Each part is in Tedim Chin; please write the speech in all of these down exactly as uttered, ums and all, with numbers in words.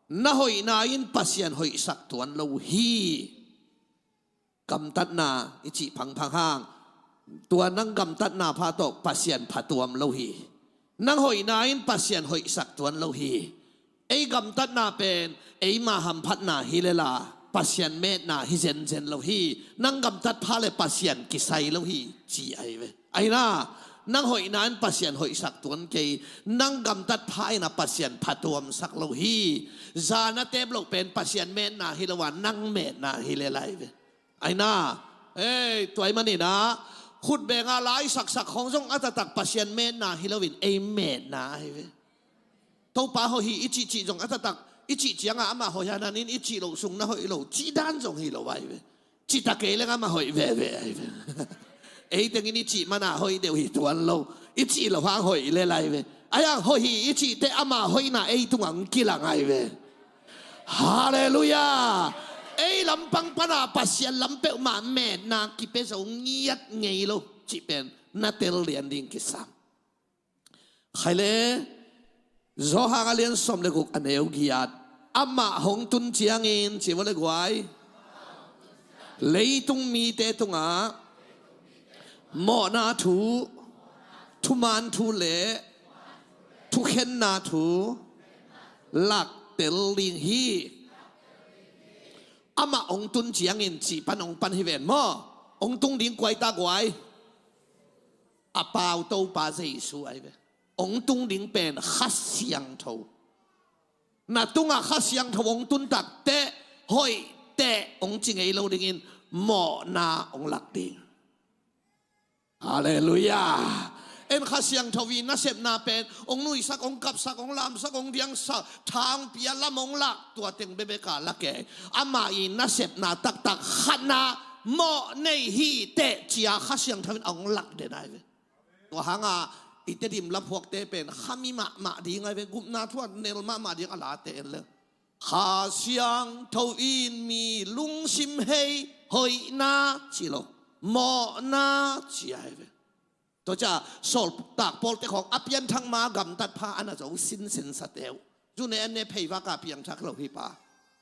Na hoihna in Pasian hoihsak tuan lo hi. Gamtatna i cih phangphang hang, tua nang gamtatna pha tawh Pasian phatuam lo hi. Nang hoihna in Pasian hoihsak tuan lo hi. Ei gamtatna pen eima hamphatna hi lela, Pasian metna hi zenzen lo hi. Nang gamtat pha le Pasian kisai lo hi, ci ahi ve. Aina, nang hoihna in Pasian hoihsak tuan kei, nang gamtat pha ina Pasian phatuamsak lo hi. Zana tep loh pen Pasian metna hi lo a, nang metna hi lela ahi ve. Aina, ei, tua ahih manina khutbenga lai saksak khong zong a taktak Pasian metna hi loin ei metna ahi ve. Topa hoih hi i cihcih zong a taktak i cih cianga amah hoih hanan in i cih loh sung na hoih lo cih dan zong hi lo ahi ve. Cih ta kei leng amah hoih veve ahi ve. Ei tengin i cih mana hoih deuh hi tuan lo. I cih loh hang hoih lela ahi ve. Ahi hang hoih hi i cihte ama hoihna ei tungah hong kilang ahi ve. Halleluiah. Ei lampang pana Pasian lam peuhmah metna kipia zo ngiat ngei lo cih pen na tel lian ding kisam. Khai le, Johan a lian sawm le guk a neu giat. Amah hong tun ciangin, ci vua le guai. Leitung mite tungah mawhna thu, thuman thu le thukhenna thu laktel ding hi. Amah hong tun ciangin cih pan hong pan hi ven maw. Hong tung ding kua hi ta guai. A pau Topa Jesu ahi ve. Hong tung ding pen Kha Siangtho. Na tungah Kha Siangtho hong tun takteh, hoihteh hong ci ngei lo dingin mawhna hong lak ding. Halleluiah. En Kha Siangtho i nasepna pen hong nuisak, hong kapsak, hong lamsak, hong diangsak, thangpi a lam hong lak, tua teng bekbek a lak e. Ama i nasepna taktak khatna mawh nei hi teh cia Kha Siangtho in hong lak den ahi ve. Tua hanga i Tedim laphuakte pen khami mahmah ding ahi ve, gupna thu a nel mahmah ding a late en le. Kha Siangtho in mi lungsim hei hoihna ci lo, mawhna ci ahi ve. Tua cia sawltak pawlte khawng a pianthak ma gamtat pha a na zo sinsen sateu. Zune an ne pheivak a piangthak lo hi pa.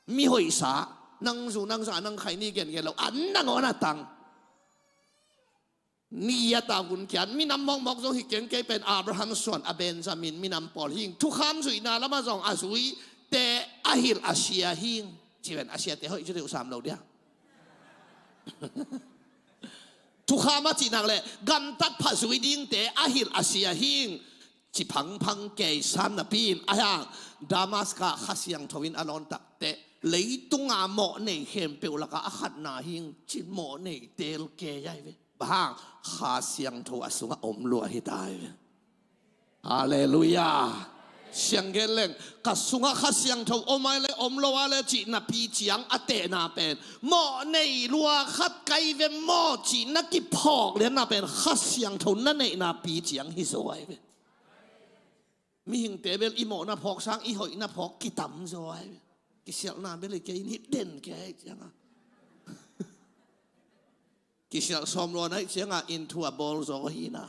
Mi hoihsa, nang zu nang za nang khai ni gengen lo, an nangawn a tang. Ni a ta hun kian minam mawkmawk zong hi keng, kei pen Abraham suan a Benjamin minam pawl hing. Thukham zuihna lama zong a zuite a hilh a sia hing. Ci ven a siate hoih cu deuh sam lo dia. Thukham a cihnak le gamtat phah zui dingte a hilh a sia hing. Ci phangphang kei sam napi in a hiang Damaska Kha Siangtho in a lawn takteh leitunga mawh nei khempeuh laka a khatna hing cin mawh nei tel kei ahi ve. Bang hang Kha Siangtho a sungah om lua hi ta ahi ve. Halleluiah. Siang gen leng ka sungah Kha Siangtho om ai le om lo a le cih napi ciang a tehna pen mawh nei lua khat kai ve maw cih na kiphawk lianna pen Kha Siangtho na neihna pi ciang hi zo ahi ve. Mihingte bel i mawhna phawk sang i hoihna phawk kitam zaw ai. Kisialhna bel i kei in hih den kei ai cianga. Kisialh sawm luan ai cianga inn thu a bawl zaw hina.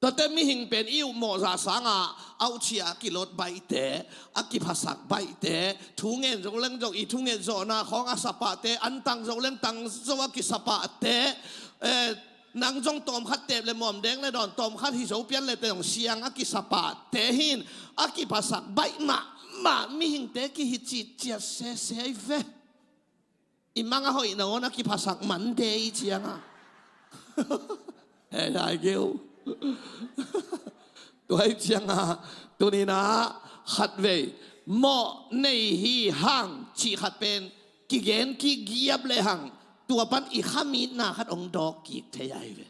Tuate mihing pen i uh mawhza sanga auhcia a kilot baihte, a kiphasak baihte, thu ngen zo leng zo i thunget zawhna khawng a sapahte, an tang zo leng tang zo a kisapahte, eh, nang zong tawmkhat tep le muam deng le dawn tawmkhat hi zo pian le te zong siang a kisapahte hin a kiphasak baih mahmah mihingte kihi citciat sese i ve. I mang a hoih nangawn a kiphasak mante i cianga. Hei hai geu. Tua i cianga tunina khatvei mawh nei hi hang cih khat pen kigen kigiap le hang tua pan i khamitna khat hong dawk kik thei ahi ve.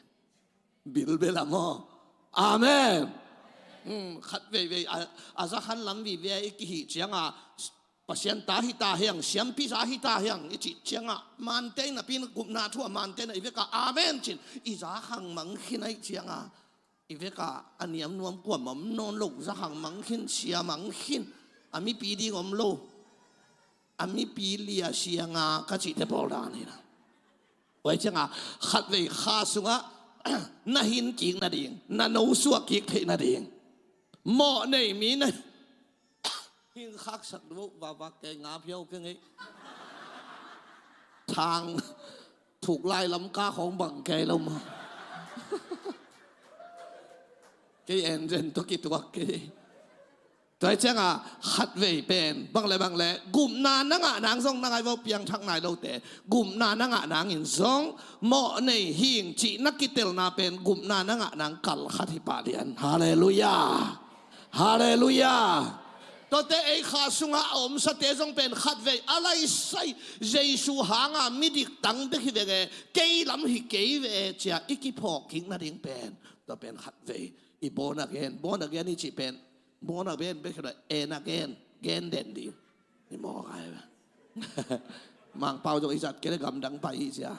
Bilbel a maw? Amen. Hmm, khat veivei a, a zakhan lam vive i kihih cianga Pasian ta hi ta hiang, siampi za hi ta hiang i cih cianga mante in a pin gupna thu a mante in a i veka amen cin i za khang mang khin aih cianga i veka a niam nuam kuam om nawn lo, za khang mang khin, sia mang khin, a mipi ding om lo. A mipi lia sianga ka cihte pawl dan hina. Ua i cianga khatvei kha sungah na hin kik nading, na no suak kik theih nading mawh nei mi na Khaksak duh vava kei nga phiau kei ngei. Thang thuk lai lam ka khong bang kei lo ma. Kei en zen to kituak kei. Tua hi cianga khatvei pen bang le bang le gupna na ngah nang zong na ngai vo piangthak nai lote gupna na ngah nangin zong mawh nei hing cih na kitelna pen gupna na ngah nang kal khat hi pah lian. Halleluiah. Halleluiah. Tuate ei kha sungah a omsate zong pen khatvei a laisai Jesu hanga midik tang bek hi venge kei lam hi kei ve cia i kiphawk kik nading pen tua pen khatvei i born again born again i cih pen born again bek hi lo en again gen den ding. Ni mawk ai ba. Mangpau zong i zat kei le gamdang pai hi cia.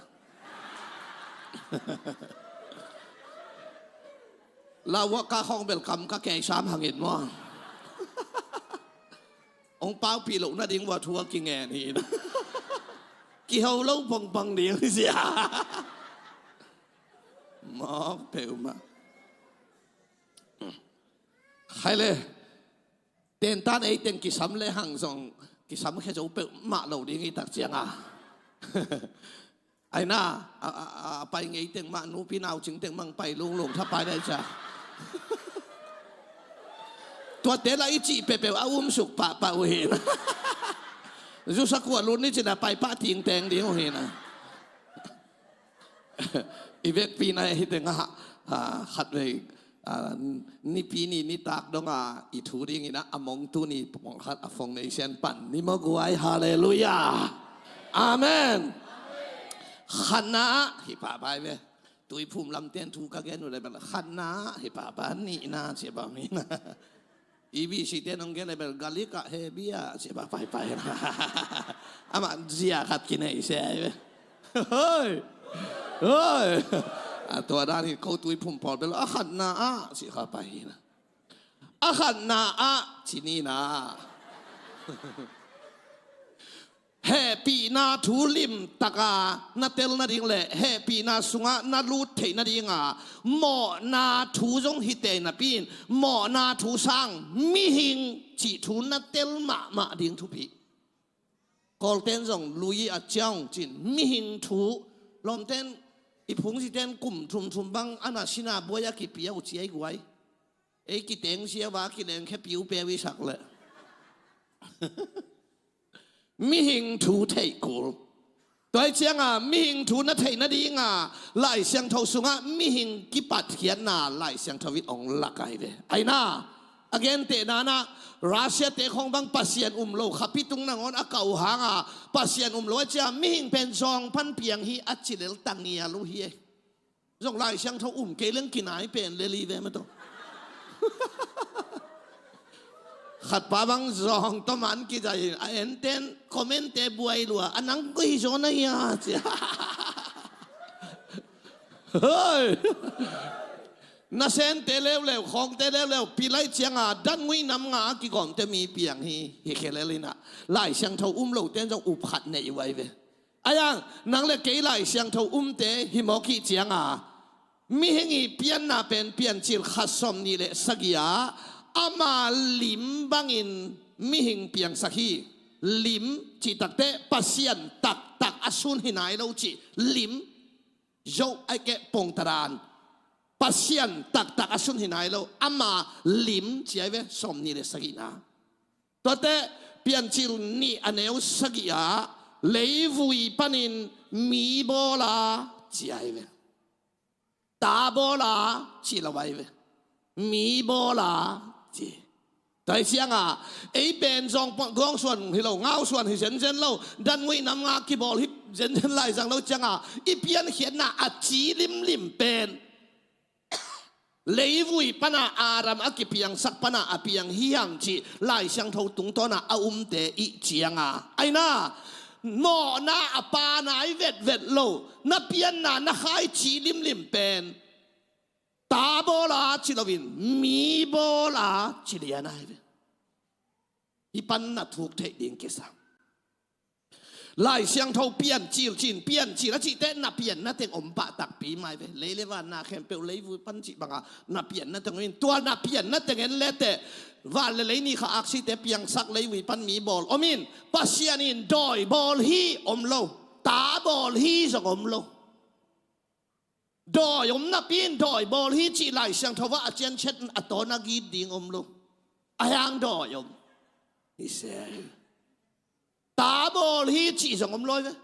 Lauak ka khong bel kam ka kei sam hangin maw. Ong paupih loh nading vua thu a kingen hi na. Kiho lo pongpong ding hi sia. Mawk peuhmah. Khai le. Tentan ei teng kisam le hang zong kisam khe zo peuhmah lo ding i tak cianga. Aina a, a, a pai ngei teng mah nupi nau cing teng mang pai lunglung tha pai dai cia. Tuate la i cih pepeuh a um suk pahpah uh hina. Zusa kuah lut ni cina pai pah ting teng ding uh hina. I vekpi na hi tengah khatvei nipi ni nitak donga i thu dingin a mong tuni pongkhat a fong nei sian pan ni maw guai. Halleluiah. Amen. Khatna ah hi pahpai ve. Tuiphum lamten thu ka gen uh le bel khatna ah hi pahpai nihna cia bang hina. I bisi te nong gen le bel galik ah he bia cia pahpai pai hina. Amah zia khat kinei se ai ve. Hoi. Hoi. A tua dan hi ko tuiphum pawl bel a khatna ah ci kha pai hina. A khatna ah ci nina. Hehpihna thu limtaka na tel nading le hehpihna sungah na lut theih nadinga mawhna thu zong hi tei napi in mawhna thu sang mihing cih thu na tel mahmah ding thupi. Kawlten zong lui a ciang cin mihing thu lawmten i phungziten kum thumthum bang a na sina buai a kipia uh ciai guai. Ei kiteng sia va kileng khe piu pe wi sak le. Mihing thu theih kul. Tua hi cianga mihing thu na theih nadinga Lai Siangtho sungah mihing kipatkhiatna Lai Siangtho in ong lak ai ve. Aina a gentehna na Russia te khong bang Pasian um lo khapi tung nangawn a kau hanga Pasian um lo a cia mihing pen zawng pan piang hi a cilel tangial uh hi e. Zong Lai Siangtho um kei leng kinai pen leli ve maw taw. Khatpa bang zawng tawman kizai a enten comment te buai lua a nang koi zaw na hia cia. Hoi. Nasente leuleu khawngte leuleu pilai cianga dan ngui nam nga a kigawmte mi piang hi hi khelel inah Lai Siangtho um loten zong up khat neih uai ve. Ayang nang le kei Lai Siangtho umte hi mawk hi cianga mihing i pianna pen Piancil khat sawm nih le sagih ah ama lim bangin mihing piangsak hi. Lim cihtakte Pasian taktak a sun hi nai lo cih lim zo ai keh pongtadan Pasian taktak a sun hi nai lo ama lim ciai ve sawm nih le sagihna. Tuate Piancil nih a neu sagih ah leivui panin mi bawla ci ai ve. Ta bawla ci lo ai ve. Mi bawla ci. Tua hi cianga ei pen zawng gawng suan hi lo ngau suan hi zenzen lo dan ngui nam nga kibawl hi zenzen laizang lo cianga i piankhiatna a ci limlim pen leivui pana Adam a kipiangsak pana a piang hi hang cih Lai Siangtho tungtawna a umte ih cianga aina mawhna a pa nai vetvet lo na pianna na khai ci limlim pen ta bawla ci loin mi bawla ci lian ai ve. Hi pan na thuk theih ding kisa. Lai Siangtho piancil cin, piancil a cihte na pianna teng om pah takpi mai ve. Lei le van na khempeuh leivui pan cih banga na pianna teng om in, tua na pianna teng en leteh van le lei ni kha aksite piangsak leivui pan mi bawl om in, Pasian in dawi bawl hi om lo, ta bawl hi zong om lo. Dawi om napi in dawi bawl hi cih Lai Siangtho ah a cianciat a tawn a git ding om lo. A hiang dawi om. Hi se. Ta bawl hi cih zong om lo hi ve.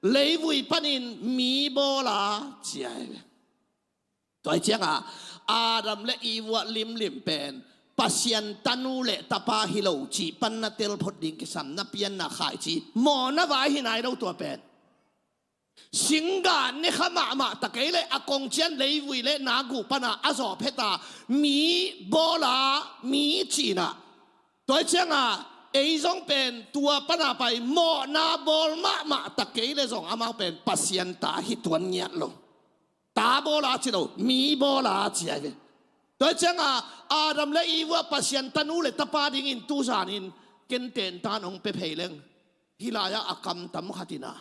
Leivui panin mi bawl a ci a hi ve. Tua hi cianga Adam le Eve ah limlim pen Pasian tanu le tapa hi lo cih pan na telphot ding kisam, na pianna khaici mawhna vai hi nai lo tua pen. Singgah nekha mahmah ta kei leh a kongcian leivui le na guh pana a zawh pheta mi bawla mi cina. Tua hi cianga ei zong pen tua pana pai mawhna bawl mahmah ta kei leh zong amau pen Pasian ta hi tuan ngiat lo. Ta bawla ci lo, mi bawla ci ai ve. Tua hi cianga Adam le Eve ah Pasian tanu le tapa dingin tuzanin ken tentan hong pia phei leng, hih lai-ah a kam tam khat ina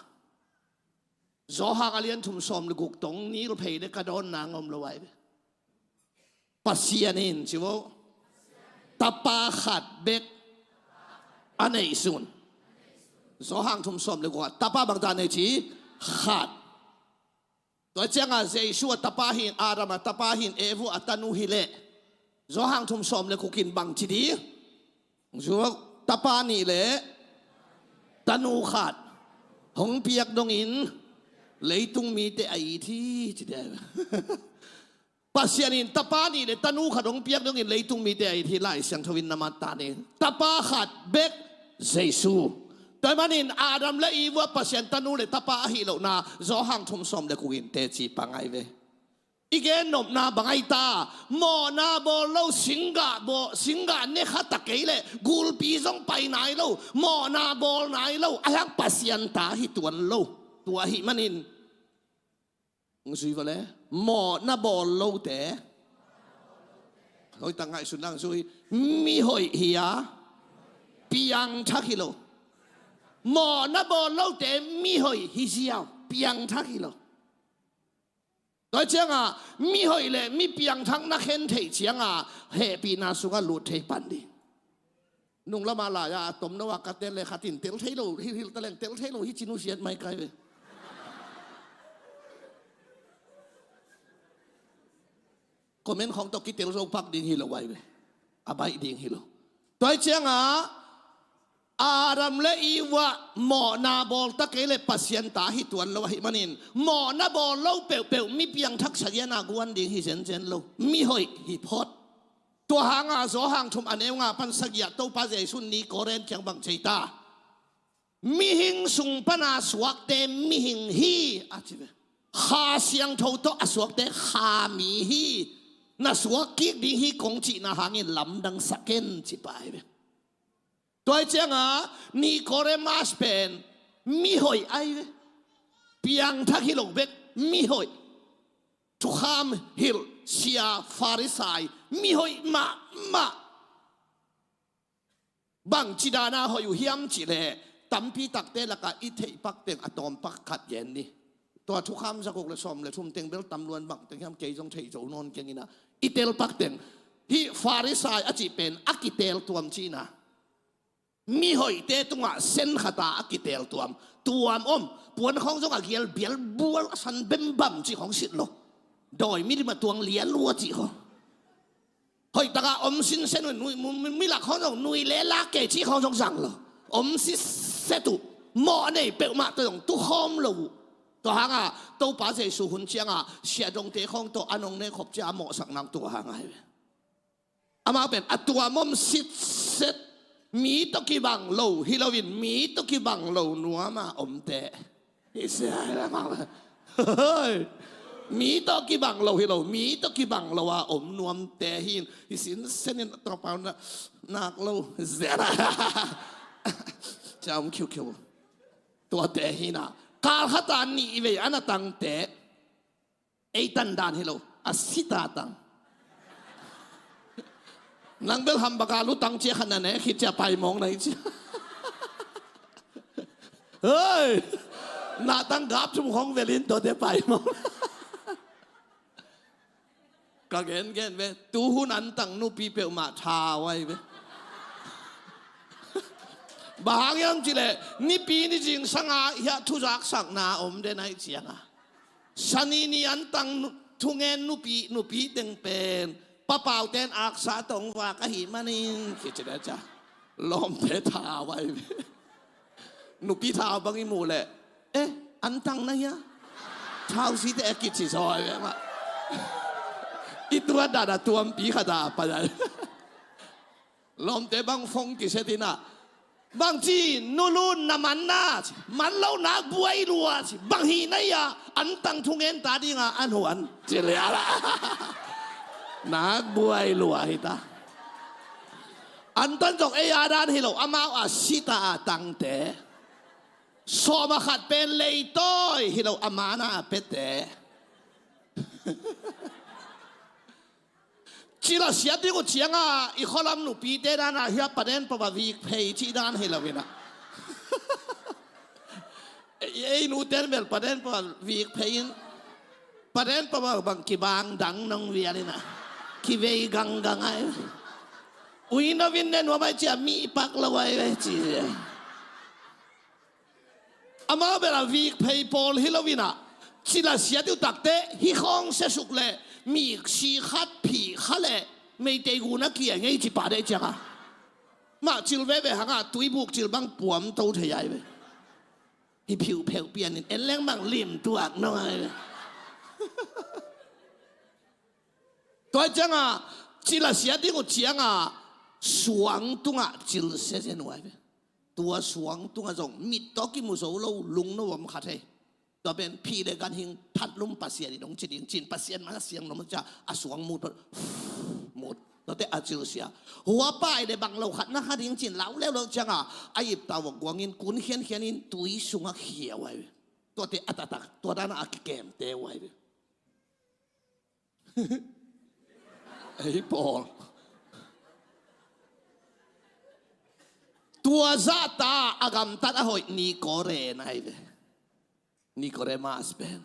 Johan a lian thum sawm le guk tong nil phei le ka dawn nang om lo ai ve. Pasian in ci vo, tapa khat bek a neihsun. Johan thum sawm le guk ah tapa bangta nei ci? Khat. Tua cianga Jesu a tapa hin, Adam a tapa hin, Eve a tanu hileh Johan thum sawm le guk in bang ci ding? Zuak, tapa nih le tanu khat hong piak dongin leitung mite a it hi ci ding. Pasian in tapa nih le tanu khat hong piak dongin leitung mite a it hi. Lai Siangtho in na mat ta ni. Tapa khat bek Jesu. Tua manin Adam le Eve Pasian tanu le tapa ahi lohna Johan thum sawm le guk in teci pangai ve. I gen nopna bang ai ta, mawhna bawl lo, singgah bawl, singgah nekha ta kei leh gulpi zong pai nai lo, mawhna bawl nai lo, a hiang Pasian ta hi tuan lo. Tua hi manin, ng zui va le, mawhna bawl lote, hoih ta ngaihsun lang zui, mi hoih hi a, piangthak hi lo. Mawhna bawl lote mi hoih hi ziau, piangthak hi lo. Tua cianga mi hoih le mi piangthak na khen theih cianga hehpihna sungah lut thei pan ding. Nung lama lai-a a tom no a ka tel le khat in tel thei lo, hilhhilh taleng tel thei lo hi ci nusiat mai kai ve. Comment khawng tawh kitel zo pak ding hi lo ai ve. A baih ding hi lo. Tua hi cianga Adam le Eve mawhna bawl ta kei le Pasian ta hi tuan lo ahi manin, mawhna bawl lo peuhpeuh mi piangthak sagiana guan ding hi zenzen lo. Mi hoih hi phot. Tua hanga Johan thum a neu nga pan sagih ah Topa Jesu Nikoren kiang bang cei ta. Mihing sung pana suakte mihing hi a ci ve. Kha Siangtho tawh a suakte kha mi hi. Na suak kik ding hi kong cihna hangin lamdang sa ken ci pai ve. Tua hi cianga Nikodemas pen mi hoih ai ve. Piangthak hi lo bek mi hoih. Thukham hilh sia Farisai mi hoih mahmah. Bang ci dana hoih uh hiam cih leh tampi takte lakah i theih pak teng a tawm pak khat gen ni. Tua thukham zaguk le sawm le thum teng bel tamluan bang teng hiam kei zong theih zo nawn keng ina. I tel pak teng hih Farisai a cih pen a kitel tuam cihna. Mi hoihte tungah sen khata a kitel tuam. Tuam om, puan khawng zong a gial bial bual a san bembam cih khawng sit lo. Dawi mi dim a tuang lian lua cih khawng. Hoih taka om sinsen uh, nui, mu-, mu-, milak khawng zong nui le lak kei cih khawng zong zang lo. Om siset uh, mawh nei peuhmah tawh zong tukhawm lo uh. Tua hanga Topa Jesu hun cianga siahdongte khawng tawh a nong ne khop cia a mawhsak nang tua hanga hi ve. Amau pen a tuam om sitset, mi tawh kibang lo hi loin mi tawh kibang lo nuama omte. Hi sia hi la mang la. Mi tawh kibang lo hi lo, mi tawh kibang lo a om nuamte hin hi sinsenin tawpau na, nak lo zera. Cia om khiukhiu. Tuate hina kal khata nih vei ana tangte. Ei tandan hi lo, a sita tang. Nang bel hambaka lutang cia khat na ne khit cia paimawng na hi cia. Hei! Nahtang gap thum khong velin tuate pai maw? Ka gengen ve, tuhun antang nupi peuhmah thau ahi ve. Bang hang hiam cih leh nipi ni zingsang a hiah thuzaksakna om den ahih ciangin, Sani ni antang nu-, thungen nupi, nupi teng pen, papaute in aksa tawh vak ahih manin kici ding cia. Lawmte thau ahi ve. Nupi thau bang i muh leh, "Eh, antang na hia?" Thau site a kici zaw ahi ve mah. I tuat dan a tuampi khat a pai ahi. Lawmte bang phone kiset in ah, "Bang ci, nu lun na man na?" ci. "Man lo, nak buai lua," ci. "Bang hih na hia?" "Antang thungen ta ding a an huan," ci lial a. Nak buai lua hi ta. Antang zong ei a dan hi lo, amau a sita a tangte. Sawm a khat pen leitawi hi lo, a man a pete. Cil a siat ding uh ciangin i khualam nupite dan a hiah paden pawh a vik phei cih dan hi lo in ah. Ei, ei nute in bel paden pawh a vik phei in, paden pawh a bang kibang dang nong vial in ah. Kivei ganggang ahi. Ui, na vin ne nuam ahi cia, mi pak lo ahi ve ci. Amau bel a vik phei pawl hi lo in ah, cil a siat uh takte hih khawng siasuk leh mik si khat phih kha leh Meitei gun a kia ngei ci pah deh ciangin, mah cil veve hangin tuibuk cil bang puam to thei ahi ve. Hih phiupheuh pian in en leng bang lim tuak nong ahi ve. Tua ciangin cil a siat ding uh ciangin suang tungah cil sia zen uh ahi ve. Tua suang tungah zong mit tawh kimu zo lo lungno om khat hi. Tua pen phih le ganhing thatlum Pasian in hong ci ding ci-in Pasian mah a siang lo mah cia a suang mut pah, mut. Tuate a cil sia. Hua pai le bang lo khat na kha ding ci-in lau leuleu ciangin a ip tau a guangin kun khiankhian in tui sungah khia uh ahi ve. Tuate a taktak tua dan a kikemte uh ahi ve. Ei pawl. Tua zahta a gamtat a hoih Nikodem ahi ve. Nikodemas pen.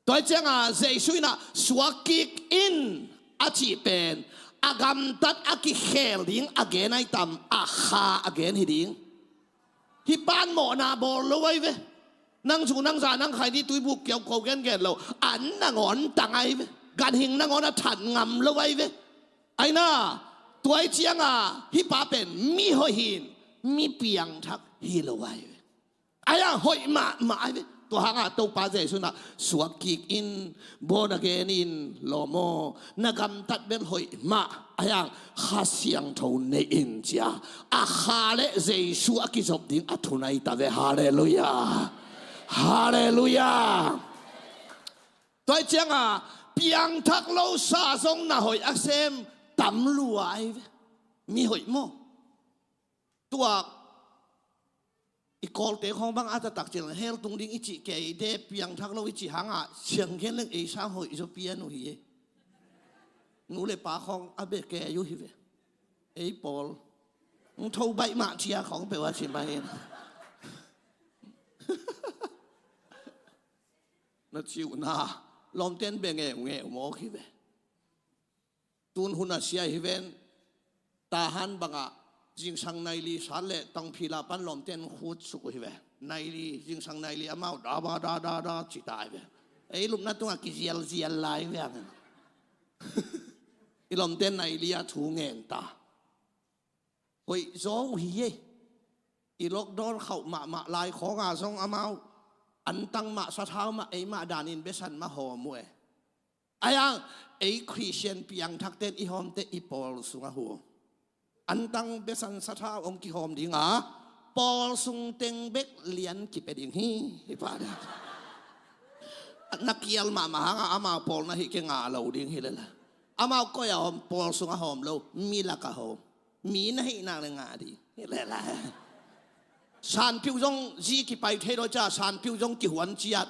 Tua ciangin Jesu in ah suak kik in a cih pen a gamtat a kikhel ding a gen ahi tam, a kha a gen hi ding? Hih pan mawhna bawl lo ahi ve. Nang cu nang za nang khai ni tuibuk kiauko gengen lo, an nangawn tang ahi ve. Ganhing nangawn a that ngam lo ahi ve. Aina, tua ciangin hih pa pen mi hoih hi-in mi piangthak hi lo ahi ve. Ahi hang hoih mahmah ahi ve. Tua hangin Topa Jesu in ah suak kik in, born again in, lawm aw, na gamtat bel hoih mah. Ahi hang Kha Siangtho nei in cia a kha le Jesu a kizop ding a thunai ta ve. Halleluiah. Halleluiah. Tua ciangin piangthak lo sa zong na hoih a sem tam lua ahi ve. Mi hoih maw? Tua i Kawlte khawng bang a taktak cil hell tung ding i cih kei de, piangthak lo i cih hangin siang gen leng ei sang hoih zaw pian uh hi e. Nu le pa khawng a bia kei uh hi ve. Ei pawl, ng tho baih mah cia khawng peuh a ci mah hi. Na ciuhna lawmten bia ngeungeu mawk hi ve. Tun hun a sia hi ven, Tahan bangah zingsang nai li sat le Tangphila pan lawmten khut suk uh hi ve. Nai li, zingsang nai li amau da ba da da da ci ta hi ve. Ei lupna tungah kizialzial lai ve ang. I lawmten nai li a thu ngen ta. Hoih zaw uh hi e. I lockdown khauh mahmah lai khawngah zong amau antang mah, sathau mah, ei mah danin besan mah hawm uh e. Ahi hang ei Khristian piangthakten i hawmte i pawl sungah hu. Antang besan sathau hong kihawm dinga pawl sung teng bek lian kipia ding hi. Hi pa ding. Na kial mahmah hangah amau pawl na hih kei ngah lo ding hi lel a. Amau koi a hawm, pawl sungah hawm lo, mi lakah hawm. Mi na hih nak le ngah ding hi lel a. Sanpiu zong zi kipai thei lo ca, sanpiu zong kihuan ciat.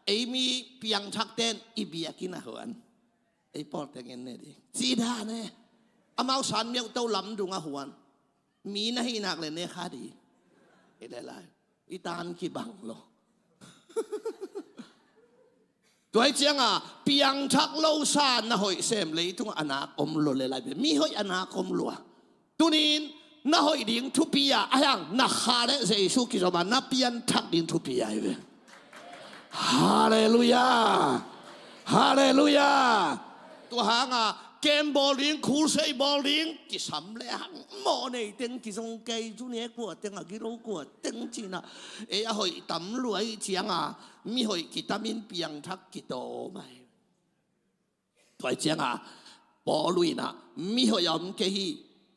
Ei mi piangthakten i biakinn a huan. Ei pawlten en ne ding ci dan e. Amau san miauh to lamdung a huan. Mi na hih nak le ne kha ding hi lel a. I tan kibang lo. Tua hi cianga piangthak lo sa na hoih sem leitungah a nak om lo le lai ve. Mi hoih a nak om lo a. Tunin na hoih ding thupi a, a hiang na kha le Jesu kizom a na pianthak ding thupi a hi ve. Halleluiah. Halleluiah. Tua hanga kem bawl ding, khulsei bawl ding kisam le hang maw nei teng kizong kei cu ne kua teng a gilo kua teng cina. Ei a hoih tam luai cianga mi hoih kitamin piangthak kitawm a hi. Tua hi cianga Paul inah mi hoih a om kei hi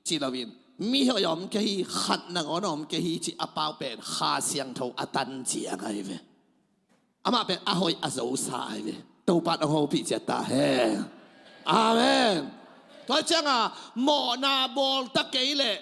ci loin mi hoih a om kei hi, khat nangawn a om kei hi ci a pau pen Kha Siangtho a tan ciang a hi ve. Amah pen a hoih a zosa a hi ve. Topa'n hong hopih ciat ta hen. Amen. Tua hi cianga mawhna bawl ta kei leh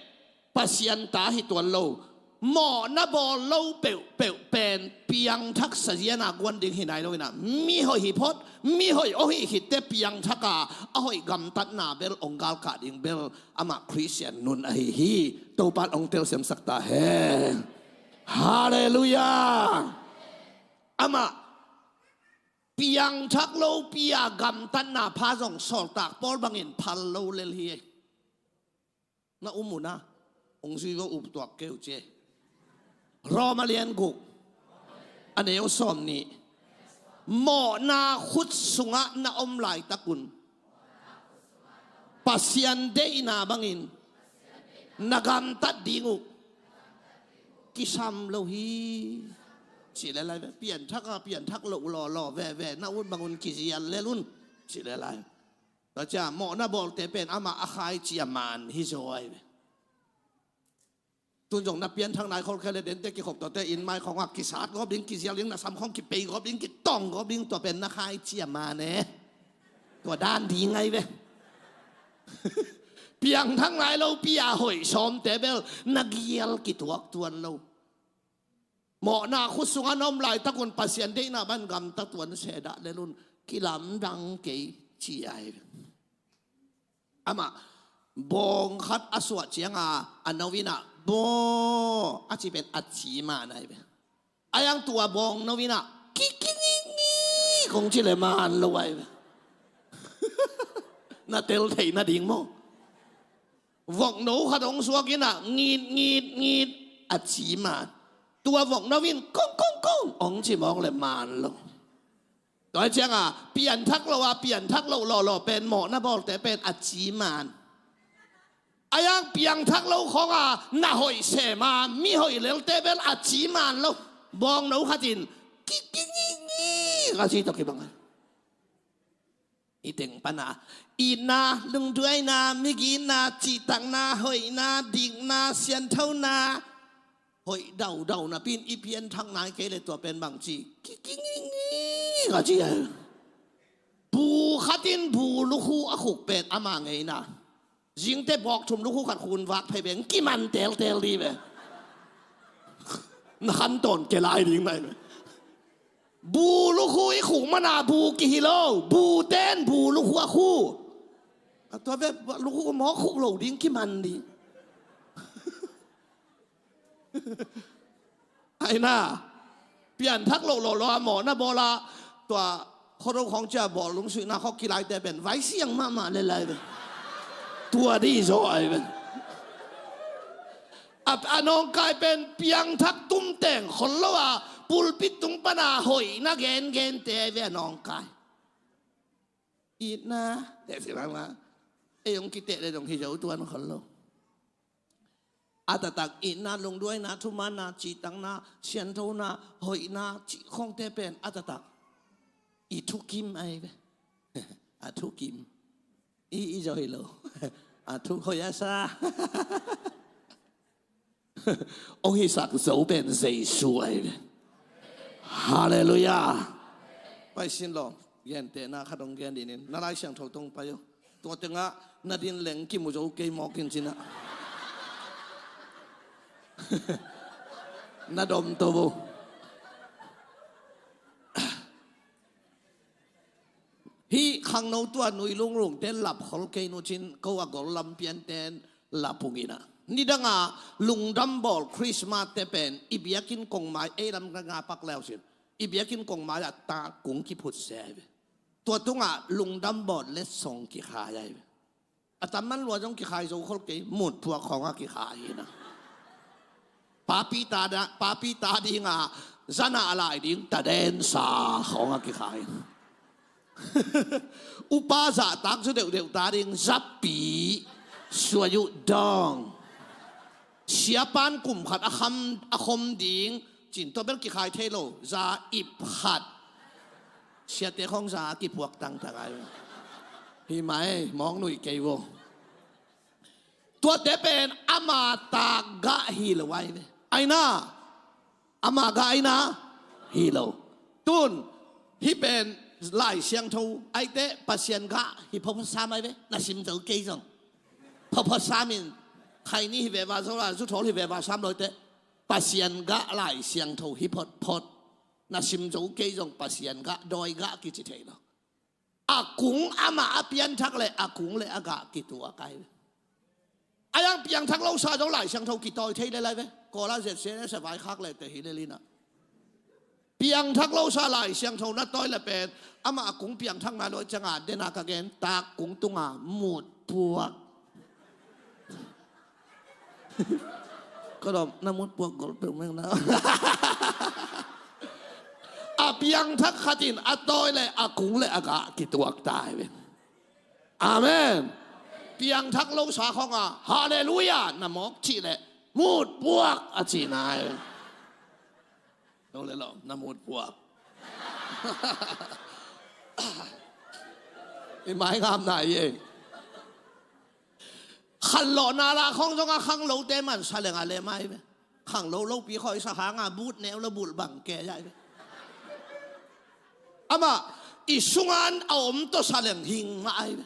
Pasian ta hi tuan lo. Mawhna bawl lo peuhpeuh pen piangthak sa ziana guan ding hi nai lo inah mi hoih hi phot, mi hoih aw hi khitte piangthak a, a hoih gamtatna bel ong galkah ding bel amah Khristian nun ahi hi. Topa'n ong telsiamsak ta hen. Halleluiah. Amah piangthak lo pi a gamtatna pha zong sawltak Paul bangin phal lo lel hi. Na um uh na, ong zui vo, up tuak kei uh ci. Roma lian guk a neu sawm nih. Mawhna khut sungah na om laitakun Pasian deihna bangin na gamtat ding uh kisam lo hi. Ci le lai ve, pianthak a pianthak lo lawlaw veve na ut bangun kizial lel un. Ci le lai. Tua cia mawhna bawlte pen amah a khaici a man hi zaw a hi ve. Tun zong na pianthak nai khol khe le dente kikhop tuate inn mai khawngah kisat gawp ding, kizial ding, na sam khawng kipei gawp ding, kitawng gawp ding, tua pen na khaici a man e. Tua dan ding a hi ve. Piangthak nai lo pi a hoih sawmte bel na gial kituak tuan lo. Mawhna khut sungah na om laitakun Pasian deihna bang gamta tuan sedah lel un kilamdang kei ci a hi ve. Amah bawng khat a suah cianga a no inah baw a ci pen a ci man a hi ve. A hiang tua bawng no inah kikingingi kong ci le man lo a hi ve. Na tel theih nading maw? Vok no khat hong suak inah ngit ngit ngit a ci man. Tua vok no in kong kong kong hong ci mawk le man lo. Tua hi cianga pianthak lo a pianthak lo lawlaw pen mawhna bawlte pen a ci man. A hiang piangthak lo khawnga na hoih sem a mi hoih lelte bel a ci man lo. Bawng no khat in kikingingi ka ci tawh kibang a. I teng pana itna, lungduaina, migitna, cihtakna, hoihna, dikna, sianthona, hoih daudau napin i pianthak nai kei le tua pen bang ci kikingingi ka ci a. Bu khatin bu lukhu a khuk pen ama ngeina. Zingte bawk thum lukhu khat khun vak phei beng kiman teltel di ve. Na khan tawn ke lai ding nai ve. Bu lukhu i khuk mana bu kihi lo, bu ten bu lukhu a khu. A tua ve lukhu mawk khuk lo ding kiman di. Aina pianthak lo lo lo a mawhna bawla tua khuado khawng cia bawl lungsuihna khaw kilaite pen vaisiang mahmah le lai ve. Tua di zaw ai ven. A nawngkai pen piangthak tumteng khol lo a pulpit tung pana hoihna gengente ai ve a nawngkai. Itna teh si bangma ei hong kiteh le dong hi zo tuan khol lo. A taktak itna, lungduaina, thumanna, cihtakna, sianthona, hoihna cih khawngte pen a taktak i thukim ai ve. A thukim i i zo hi lo. A thuk hoih a sa. Hong hisak zo pen Jesu ai ve. Halleluiah. Pai sin lo. Gentehna khat hong gen dinin na Lai Siangtho tong pai o. Tua tengah na din leng kimu zo kei mawk in cinah na dom to bo. Hih khangno tua nui lunglungte lap khol kei nu cin ko a gol lampianten lap ung inah. Nidanga lungdam bawl Christmas te pen i biakinn kongmai, ei lam nga pak leusin, i biakinn kongmai ah tak kung kiphut se ai ve. Tua tungah lungdam bawl letsong kikhai ai ve. A tamman lua zong kikhai zo khol kei, mutpuak khawngah kikhai hi na. Papi ta da, papi ta dinga zana a lai ding tadensa khawngah kikhai. Upa zahtak zu deuhdeuh ta ding zapi suayu dong. Siapan kum khat a kham a khom ding cin tua bel kikhai thei lo, za ip khat. Siate khong za kipuak tangtang ai. Hi mai mawk nuih kei vo. Tuate pen ama tak gah hi lo ai ve. Aina ama gah aina hi lo. Tun hi pen Lai Siangtho aite Pasian gah hi phawpha sam ai ve. Na sim zo kei zong phawpha sam in khaini hi veva zo la, zuthawl hi veva sam lo aite Pasian gah Lai Siangtho hi photphot. Na sim zo kei zong Pasian gah dawi gah kici thei lo. A kung amah a pianthak le a kung le a gah kituak ai ve. A yang piangthak losa zong Lai Siangtho kitawi thei le lai ve. Kawla Z C S a vaikhak le te hi le lina. Piangthak losa Lai Siangtho na tawi le pen amah a kung piangthak nai lo cianga dena ka gen tak kung tunga mutpuak. Ka dawm na mutpuak gol peuh meng na. A piangthak khatin a tawi le a kung le a gah kituak ta ai ve. Amen. Piangthak losa khonga halleluia na mawk cih le mutpuak a ci nai ve. Lo le lo na mutpuak. I mai ngam nai e. Khanlawhna la khong zonga khanglote man saleng a le mai ve. Khanglo lopi khawisa hanga but neu lo bulh bang ke ai ve. Amah i sungan a om tawh saleng hing mah ai ve.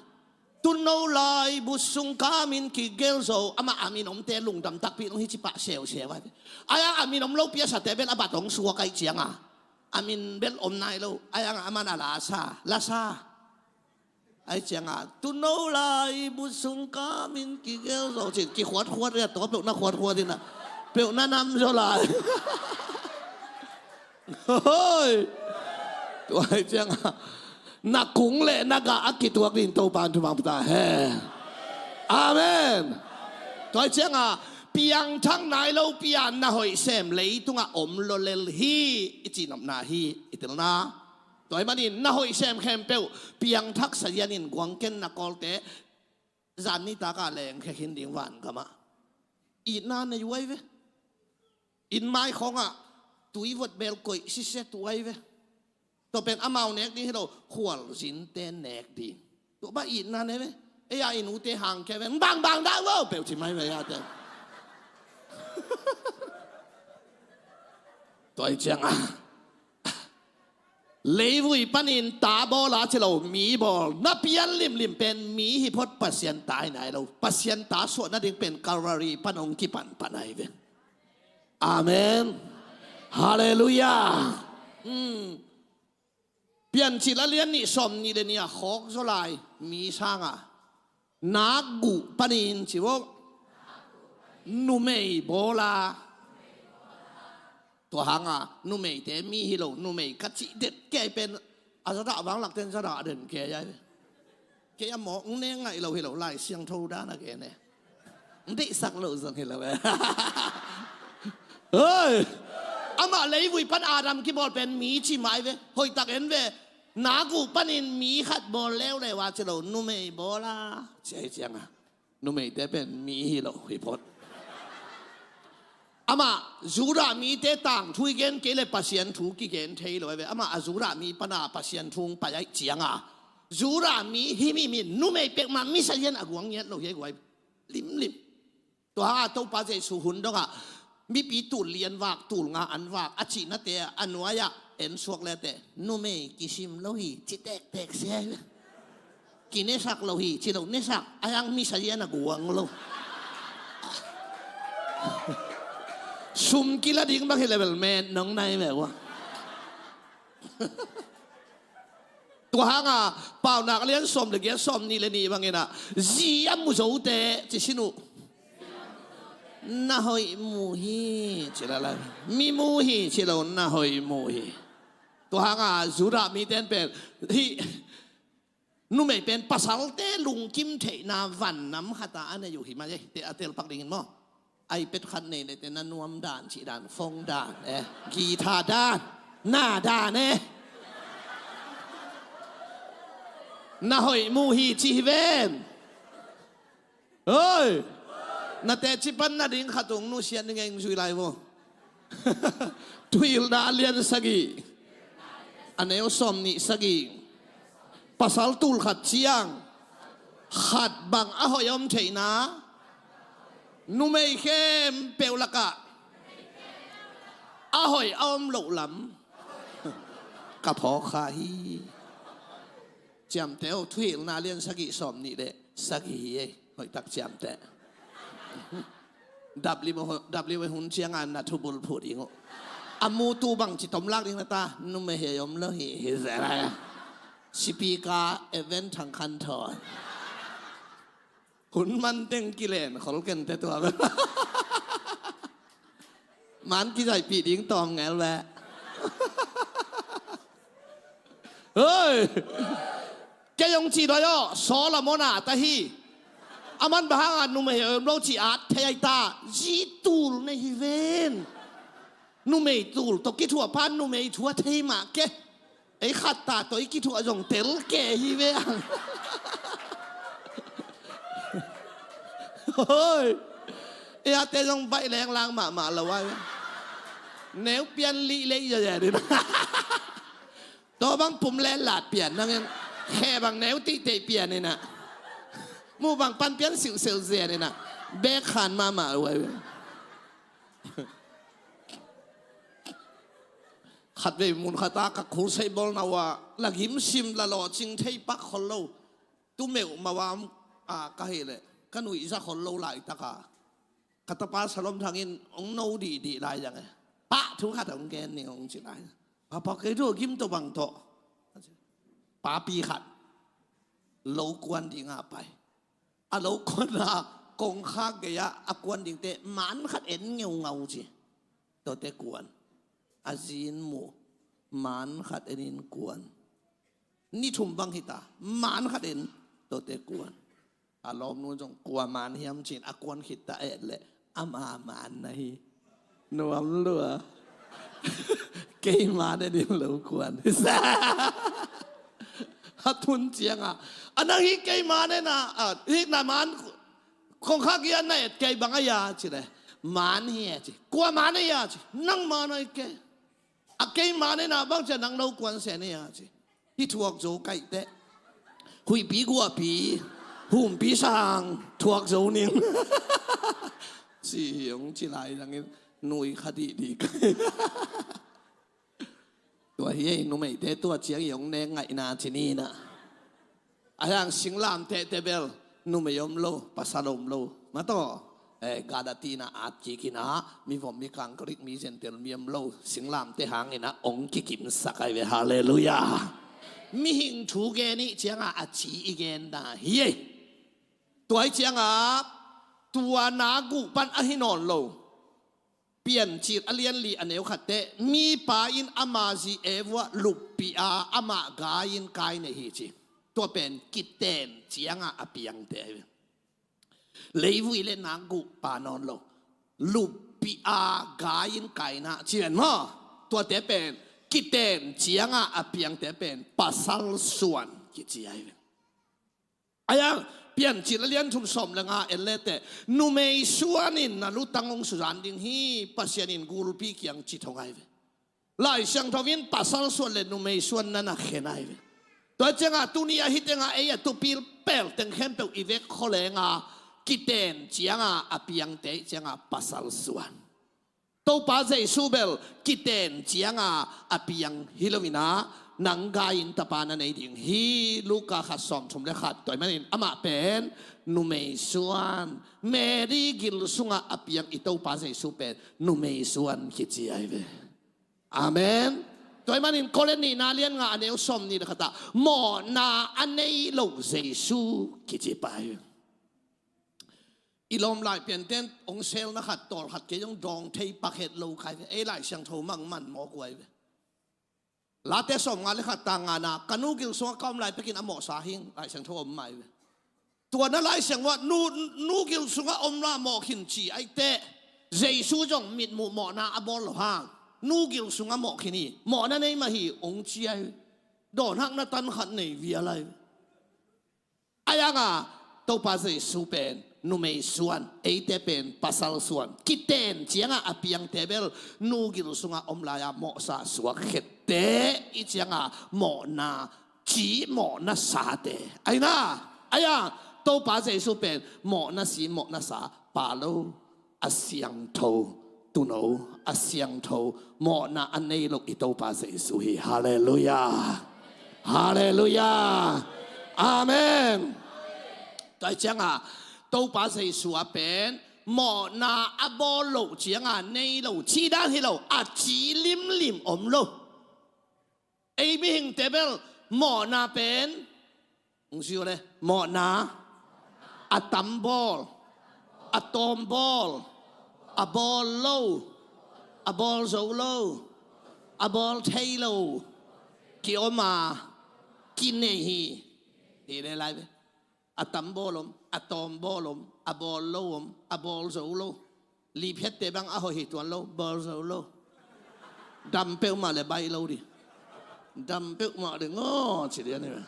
Tuno lai but sung ka min kigel zo. Amah a min omte lungdam takpi nung hi cipah seuseu ai ve. Ai a min om lopi a sate bel a bat hong suak ai cianga a min bel om nai lo. Ai a aman a lasa lasa ai cianga tuno lai but sung ka min kigel zo cin kikhuatkhuat ria tua peuh na khuatkhuat ina peuh na nam zo lai. Hoi. Tua ai cianga na kung le na gah a kituak din Topan thumang puta he. Amen. Tua ai cianga piangthak nai lo pian na hoih sem leitungah om lo lel hi i cihnopna hi i tilna. Tua ahih manin na hoih sem khempeuh piangthak sazianin guangken na kawlte zan nitaka leng khekhin ding van gamah. Itna nei uai ve. Inn mai khawngah tui vot bel koih siset uai ve. Tua pen amau nek ding hi lo khualzinte nek ding. Tua bah itna nei ve. Ei a inn ute hang ke ve bangbang dah vo peuh ci mai ve ei ate. Tua ai cianga leivui panin ta bawl a ci lo mi bawl na pian limlim pen mi hi phot Pasian ta hi nai lo. Pasian ta suah nading pen Calvary pan hong kipanpan ai ve. Amen. Halleluia. Piancil a lian nih sawm nih le nih a khawk zaw lai mi sanga nak guh panin ci vok numei bawla. Tua hanga numeite mi hi lo numei ka cih det kei pen a zadah vanglakten zadah den kei ai. Kei a mawk neng ngaih lo hi lo Lai Siangtho dan a gen e. N deihsak lo zong hi lo e. Hoi. Amah leivui pan Adam kibawl pen mi ci mai ve. Hoihtak en ve. Nak uh panin mi khat bawl leuleu a ci lo numei bawla ci ai cianga numeite pen mi hi lo hi phot. Amah Judah mite tangthu i gen kei le Pasian thu kigen thei lo ai ve. Amah a Judah mi pana Pasian thu hong pai ai cianga Judah mi hi mi min numei pekmah misa lian a guang ngiat lo hi ai guai limlim. Tua hanga Topa Jesu hun dongah mipi tul li an vak tul nga an vak a cihnate a nuai-ah en suak lete numei kisim lo hi ci tektek sia hi. Kinesak lo hi ci lo nesak a yang misa lian a guang lo. Sum kila ding bang hi level met nong nai meuh. Tua hanga Paunak lian sawm le giat sawm nih le nih bangin ah zi a mu zote ci sin uh. Na hoih mu hi, ci lala. Mi mu hi, ci lo, na hoih mu hi. Tua hanga Judah mite in pen, hih numei pen pasalte lungkim theihna van nam khata a nei uh hi mah ei, te a telpak dingin maw. iPad khat nei leh te na nuam dan, cih dan, phone dan, eh, guitar dan, na dan, eh. Na hoih mu hi ci hi ven. Oi! Na teci pan na ding khat ung nusiat ning eng zui lai vo. Thuhilhna a lian sagih, a neu sawm nih sagih. Pasal tul khat ciang khat bang a hoih a om theihna, numei khempeuh lakah a hoih a om loh lam ka phawk kha hi. Ciamteh o, Thuhilhna lian sagih sawm nih le sagih hi ei. Hoihtak ciamteh. W, W hun cianga na thubul phut ing uh. A mutu bangci tom lak ding na ta, numei hi om lo hi, hi zia lai. Sipika event thang khan thawn. Hun man teng kilen khol ken te tua. Man kizaihpih ding tawm ngel ve. Hei! Kei hong ci doi aw, Solomon a ta hi. A man bang hanga numei om lo ci at thei ai ta, zi tul nei hi ven. Numei tul tawh kithuah pan numei thu a thei mah ke. Ei khat ta tawh i kithuah zong tel ke hi ve ang. Hoi. Ei ate zong baih lenglang mahmah lo ai. Neu pian lih leh i zazen in. Tua bang pum len lat pian nangin. Khe bang neu tihte pian inah. Mu bang pan pian silhsel zen inah. Bek khan mahmah lo ai. Khatvei mun khata ka khulsei bawlna uh ah la gimsim la lawhcing thei pak khol lo. Tumeuh mawam a ka hih leh ka nuihza khol lo laitaka ka tapa Salom Thang in hong no dihdih lai zang e. Pah thu khat hong gen ning hong ci lai. Papa kei thu gim tawh bang tawh. Papi khat lo kuan dinga pai. A lo kuanna kongkhak gei-ah a kuan dingte man khat en ngeungau ci. Tuate kuan. A zin mu man khat enin kuan. Ni thum bang hita man khat en tuate kuan. A lawmnu zong kua man hiam cin a kuan khitta et leh ama man na hi. Nuam lua. Kei man enin lo kuan. A tun cianga a nang hi kei man ena a hikna man kongkhak i a na et kei bang a ya ci le man hi e ci. Kua man a ya ci. Nang man a hi kei. A kei man ena bang cia nang lo kuan sen a ya ci. Hi thuak zo kaih teh. Huihpi guahpi humpi sang thuak zo ning. Ci hi hong ci lai zangin nui kha dihdih kai. Tua hi ei numeite tua ciang i hong nek ngaihna ci ni na. A hiang singlamteh te bel numei om lo pasal om lo. Mataw eh, Gadatina at kikina mivom mikang Greek mi Gentile mi om lo singlamteh hangina ong kikimsak ai ve. Halleluiah. Mihing thu gen ih cianga a ci i genna hi ei. Tua ih cianga tua na guh pan ahi nawn lo. Piancil a lianli a neu khatteh mipa in ama zi Eva luppih a amah gai in kai nei hi ci. Tua pen kiten cianga a piangte ahi ve. Leivui le nak guh pa nawn lo luppih a gai in kaina ci ven maw? Tuate pen kiten cianga a piangte pen pasal suan kici ahi ve. Ayang Piancil a lian thum sawm le nga en leteh numei suanin na lutang hong suzan ding hi. Pasian in gulpi kiang ci thong ahi ve. Lai Siangtho in pasal suan le numei suan na na khen ahi ve. Tua cianga tuni ahi tenga ei a tupil pel teng khempeuh i vek khualenga kiten cianga a piangte ih cianga pasal suan. Topa Jesu bel kiten cianga a piang hi loinah nang gai in tapa na nei ding hi. Luka khat sawm thum le khat tua ih manin amah pen numei suan. Mary gil sunga a piang i Topa Jesu pen numei suan kici ahi ve. Amen. Tua ih manin Korin nihna lian nga a neu sawm nih le khatah mawhna a nei lo Jesu kici pa hi. I lawm lai pianten hong selna khat, tawl khat kei zong dawng thei pak het lo kai ve. Ei Lai Siangtho mangman mawk uai ve. Late sawmnga le khat tang ngana, ka nu gil sungah ka om lai pekin a mawhsa hing, Lai Siangtho om mai ve. Tua na Lai Siangtho ah nu, nu gil sungah om la mawh khin ci aih teh, Jesu zong mitmuh mawhna a bawl lo hang, nu gil sungah mawh khin hi, mawhna nei mah hi hong ci aih. Dawnhakna tan khat nei vial aih. Ahi hanga Topa Jesu pen numei suan, eite pen pasal suan. Kiten cianga a piangte bel nu gil sunga om laia mawhsa suak khette i cianga mawhna ci, mawhna sate. Ahi na, ahi a, Topa Jesu pen mawhna si, mawhna sa pa lo, a siangtho, tuuno, a siangtho, mawhna a nei lo i Topa Jesu hi. Halleluiah. Halleluiah. Amen. Tua cianga Topa Jesu a pen mawhna a bawl lo cianga nei lo, ci dan hi lo, a ci limlim om lo. Ei mihingte bel mawhna pen, hong si uh le, mawhna a tam bawl, a tawm bawl, a bawl lo, a bawl zo lo, a bawl thei lo, ki om a, ki nei hi. Hi le lai ve. A tam bawl om, a tawm bawl om, a bawl lo om, a bawl zo lo. Liphette bang a hoih hi tuan lo, bawl zo lo. Dam peuhmah le baih lo ding. Dam peuhmah ding aw ci ding a ni ve.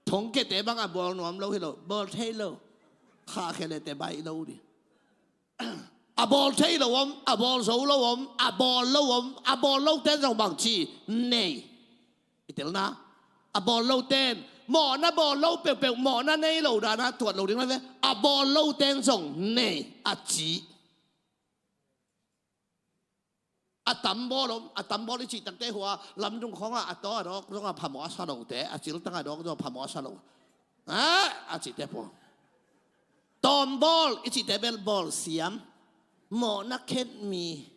Thongkiate bang a bawl nuam lo hi lo, bawl thei lo. Khahkhelete baih lo ding. A bawl thei lo om, a bawl zo lo om, a bawl lo om, a bawl lo ten zong bang ci, nei. I telna, a bawl lo ten mawhna bawl lo peuhpeuh, mawhna nei lo dana tuat lo ding lai ve. A bawl lo ten zong nei a ci. A tam bawl om, a tam bawl i cih takte hua lamdung khawngah a taw a dawk zongah phamawh a sa lote, a ciltang a dawk zongah phamawh a sa lo. A, a cihte pua. Tawm bawl i cihte bel bawl siam. Mawhna khen mi.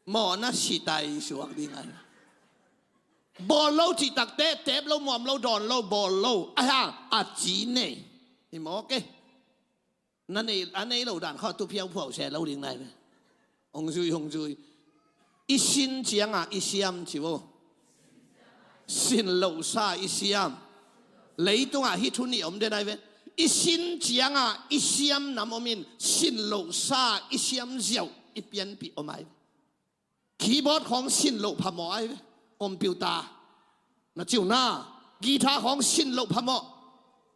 Mawhna sitai suak ding ai. Bawl lo cih takte, tep lo, muam lo, dawn lo, bawl lo. Ahi hang a ci nei. Hi mawk e. Na nei, a nei lo dan khawng tu phiauphuau se lo ding nai ve. Hong zui, hong zui. I sin cianga i siam ci vo. Sin lohsa i siam. Leitungah hih thu nih om den ai ve. I sin cianga i siam nam om in, sin lohsa i siam ziau i pianpih om ai ve. Keyboard khawng sin loh phamawh ai ve. Computer na ci uh na. Guitar khawng sin loh phamawh.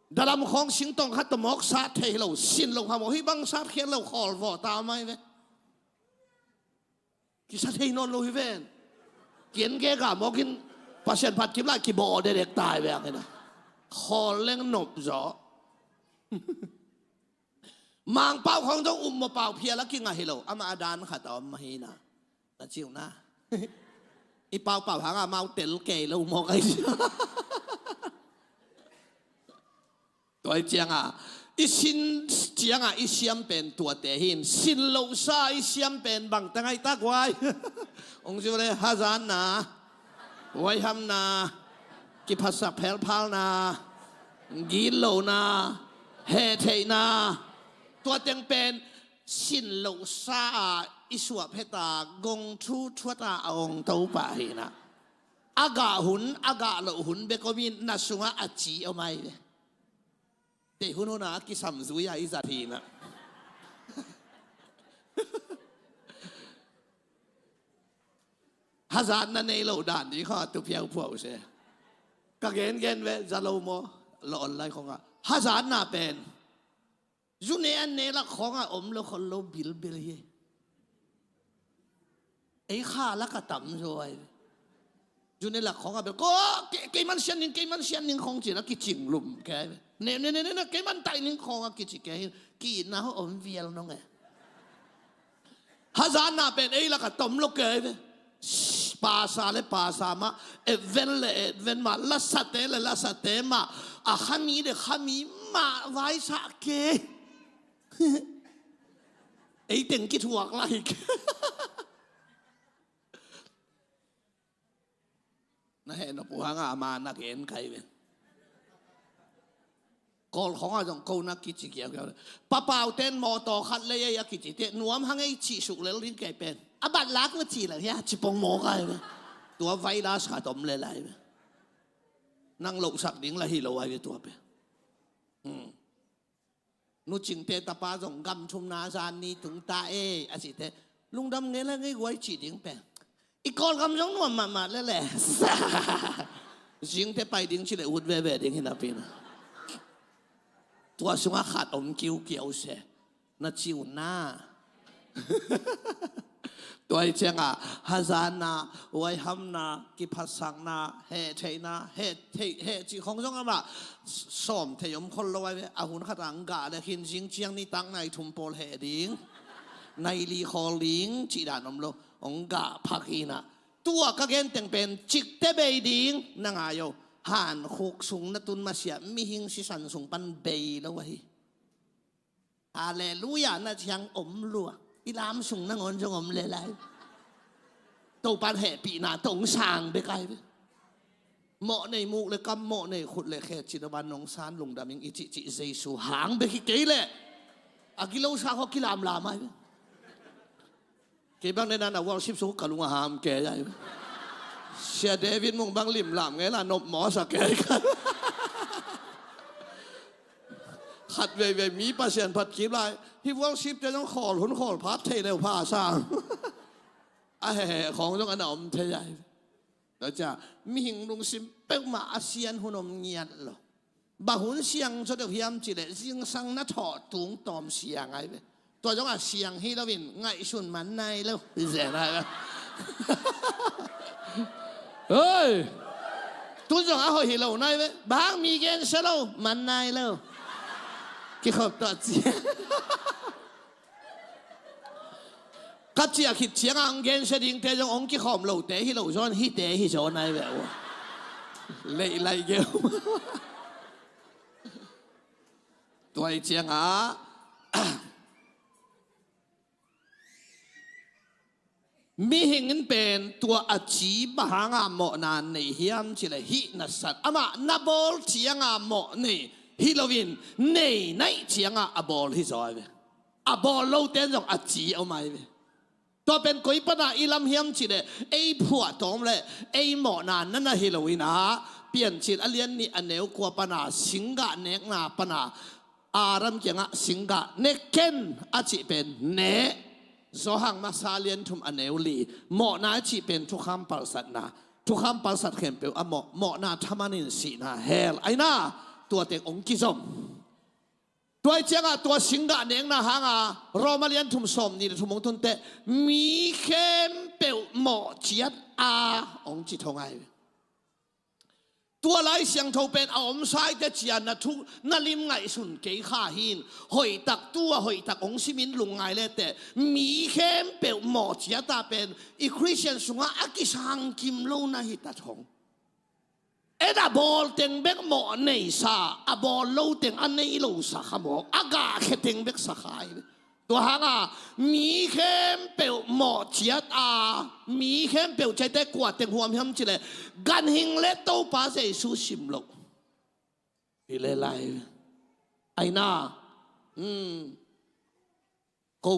Dalam khawng singtawng khat tawh mawk sat thei lo, sin loh phamawh. Hih bang sat khiat lo, khawl vawh ta om ai ve. Kisa thei nawn lo hi ven. Kian gega mawkin Pasian phat kim lai kibawh dedek tai ve ang hina. Khawl leng nop zaw. Mangpau khawng zong um maw, pau phial a kingah hi lo. Amah a dan khat a om mah hi na. Na ci uh na. I paupau hanga mau tel kei lo maw kai sia. Tua i cianga i sin cianga i siam pen tuate hin, sin lohsa i siam pen bangte ngaihtak uai. Hong ci uh le, hazatna, huaihamna, kiphatsak phelphalna, gitlona, hehtheihna. Tua teng pen sin lohsa a i suah pheta gong thu thuata a ong Topa hi na. A gah hun, a gah loh hun bek om in, na sungah a ci om ai ve. Tei hun huna a kisam zui a i zat hi na. Hazatna nei lo dan ding kha tu phiauphuau se. Ka gengen ve, za lo maw? Lo online khawngah hazatna pen zu ne an ne lak khawngah om lo khol lo bilbil hi. Ei kha lak a tam zaw ai. Zu ne lak khawngah bel ko, ke, keiman sian ning, keiman sian ning khawng cin a kicing lum ke ai ve. Ne, ne, ne, ne, ne, keiman tai ning khawng a kici ke hin, ki-itna ho om vial nong e. Hazatna pen ei lak a tom lo ke ai ve. Pasa le pasa mah, etven le etven mah, lasate le lasate mah, a khami le khami mah vaisa ke. Ei teng kithuak lai ke. Na heh nop uh hanga ama na gen kai ven. Kawl khawngah zong kona kici kiaukiau. Papau ten mawtaw khat lei ei a kici teh nuam hang ei cih suk lel ding kei pen. A bat lak na ci lo hia ci pong mawk ai ve. Tua virus khat om lel ai ve. Nang lohsak ding la hi lo ai ve tua pen. Hmm. Nu Cingte tapa zong gam thumna zan ni tung ta e a cih teh lungdam ngei la ngei guai cih ding pen. I Kawlgam zong nuam mahmah lele. Zingte pai ding ci le ut veve ding hi napi na. Tua sungah khat om kiukiau se na ci uh na. Tua hi ciangah hazanna, huaihamna, kiphatsakna, heh theihna, heh theih, heh cih khong zong amah sawm thei om khol lo ai ve. A hun khatah ang gah le khin zing ciang nitak nai thum pawl heh ding, nai li khawl ding cih dan om lo. Ong gah phak hinah. Tua ka genteng pen cikte bei ding na ngai o. Han khuk sung na tun masiah mihing sisan sung pan bei lo ahi. Halleluia na ciang om lua. I lam sung nangawn zong om le lai. Topan hehpihna tong sang bek ai ve. Mawh nei muk le kam mawh nei khut le khe cin a van nong san lungdam ing i cihcih Jesu hang bek hi kei leh. A gilo sa khaw kilamlam ai ve. Kei bang nena na worship sung ka lung a ham kei ai. Sia David mung bang limlam ngei la nop maw sa kei ka. Khat veivei mi Pasian phat kip lai. Hi worship te zong khawl hun khawl phat thei leu pha sang. A hehe khawng zong a na om thei ai. Tua cia mihing lungsim peuhmah a sian hun om ngiat lo. Bang hun siang zaw deuh hiam cileh zingsang na thawh tung tawm siang ai ve. Tua zongah siang hi loin ngaihsun man nai lo. Zen ai ve. Hei! Tun zong a hoih hi lo nai ve. Bang mi gen sia lo man nai lo. Kikhop tawh cia. Ka ciah khit ciangah hong gensia dingte zong hong kikhawm lote hi lo zawn hite hi zawn ai ve uh. Leih laih geu. Tua hi ciangah mihing in pen tua a ci bang hanga mawhna nei hiam cileh hih nasat amah na bawl cianga mawh nei hi loin nei naih cianga a bawl hi zaw ai ve. A bawl lote zong a ci om ai ve. Tua pen koi pana i lam hiam cileh ei phuah tawm le ei mawhna na na hi loinah Piancil a lian nih a neu kua pana singgah nekna pana Adam kiangah singgah ne ken a cih pen ne. Zawhang masa lian thum a neu li mawhna a cih pen thukham palsatna. Thukham palsat khempeuh a mawh mawhna thamanin sihna hell aina tua teng ong kizom. Tua hi ciangah tua singgah nekna hanga Roma lian thum sawm nih le thum hong tunte mi khempeuh mawh ciat a hong ci thong ai. Tua Lai Siangtho pen a om saite cia na thu na lim ngaihsun kei kha hin hoihtak tua hoihtak hong simin lungngai lete mi khempeuh mawh ciata pen i Khristian sungah a kisangkim lo na hi ta thong. En a bawl teng bek mawh neisa a bawl lo teng a nei lo sa kha mawk a gahkhe teng bek sa kha hi. Tua hanga mi khempeuh mawh ciat a mi khempeuh ciaite kua teng huam hiam cileh ganhing le Topa Jesu sim loh. Hi le lai aina. Ko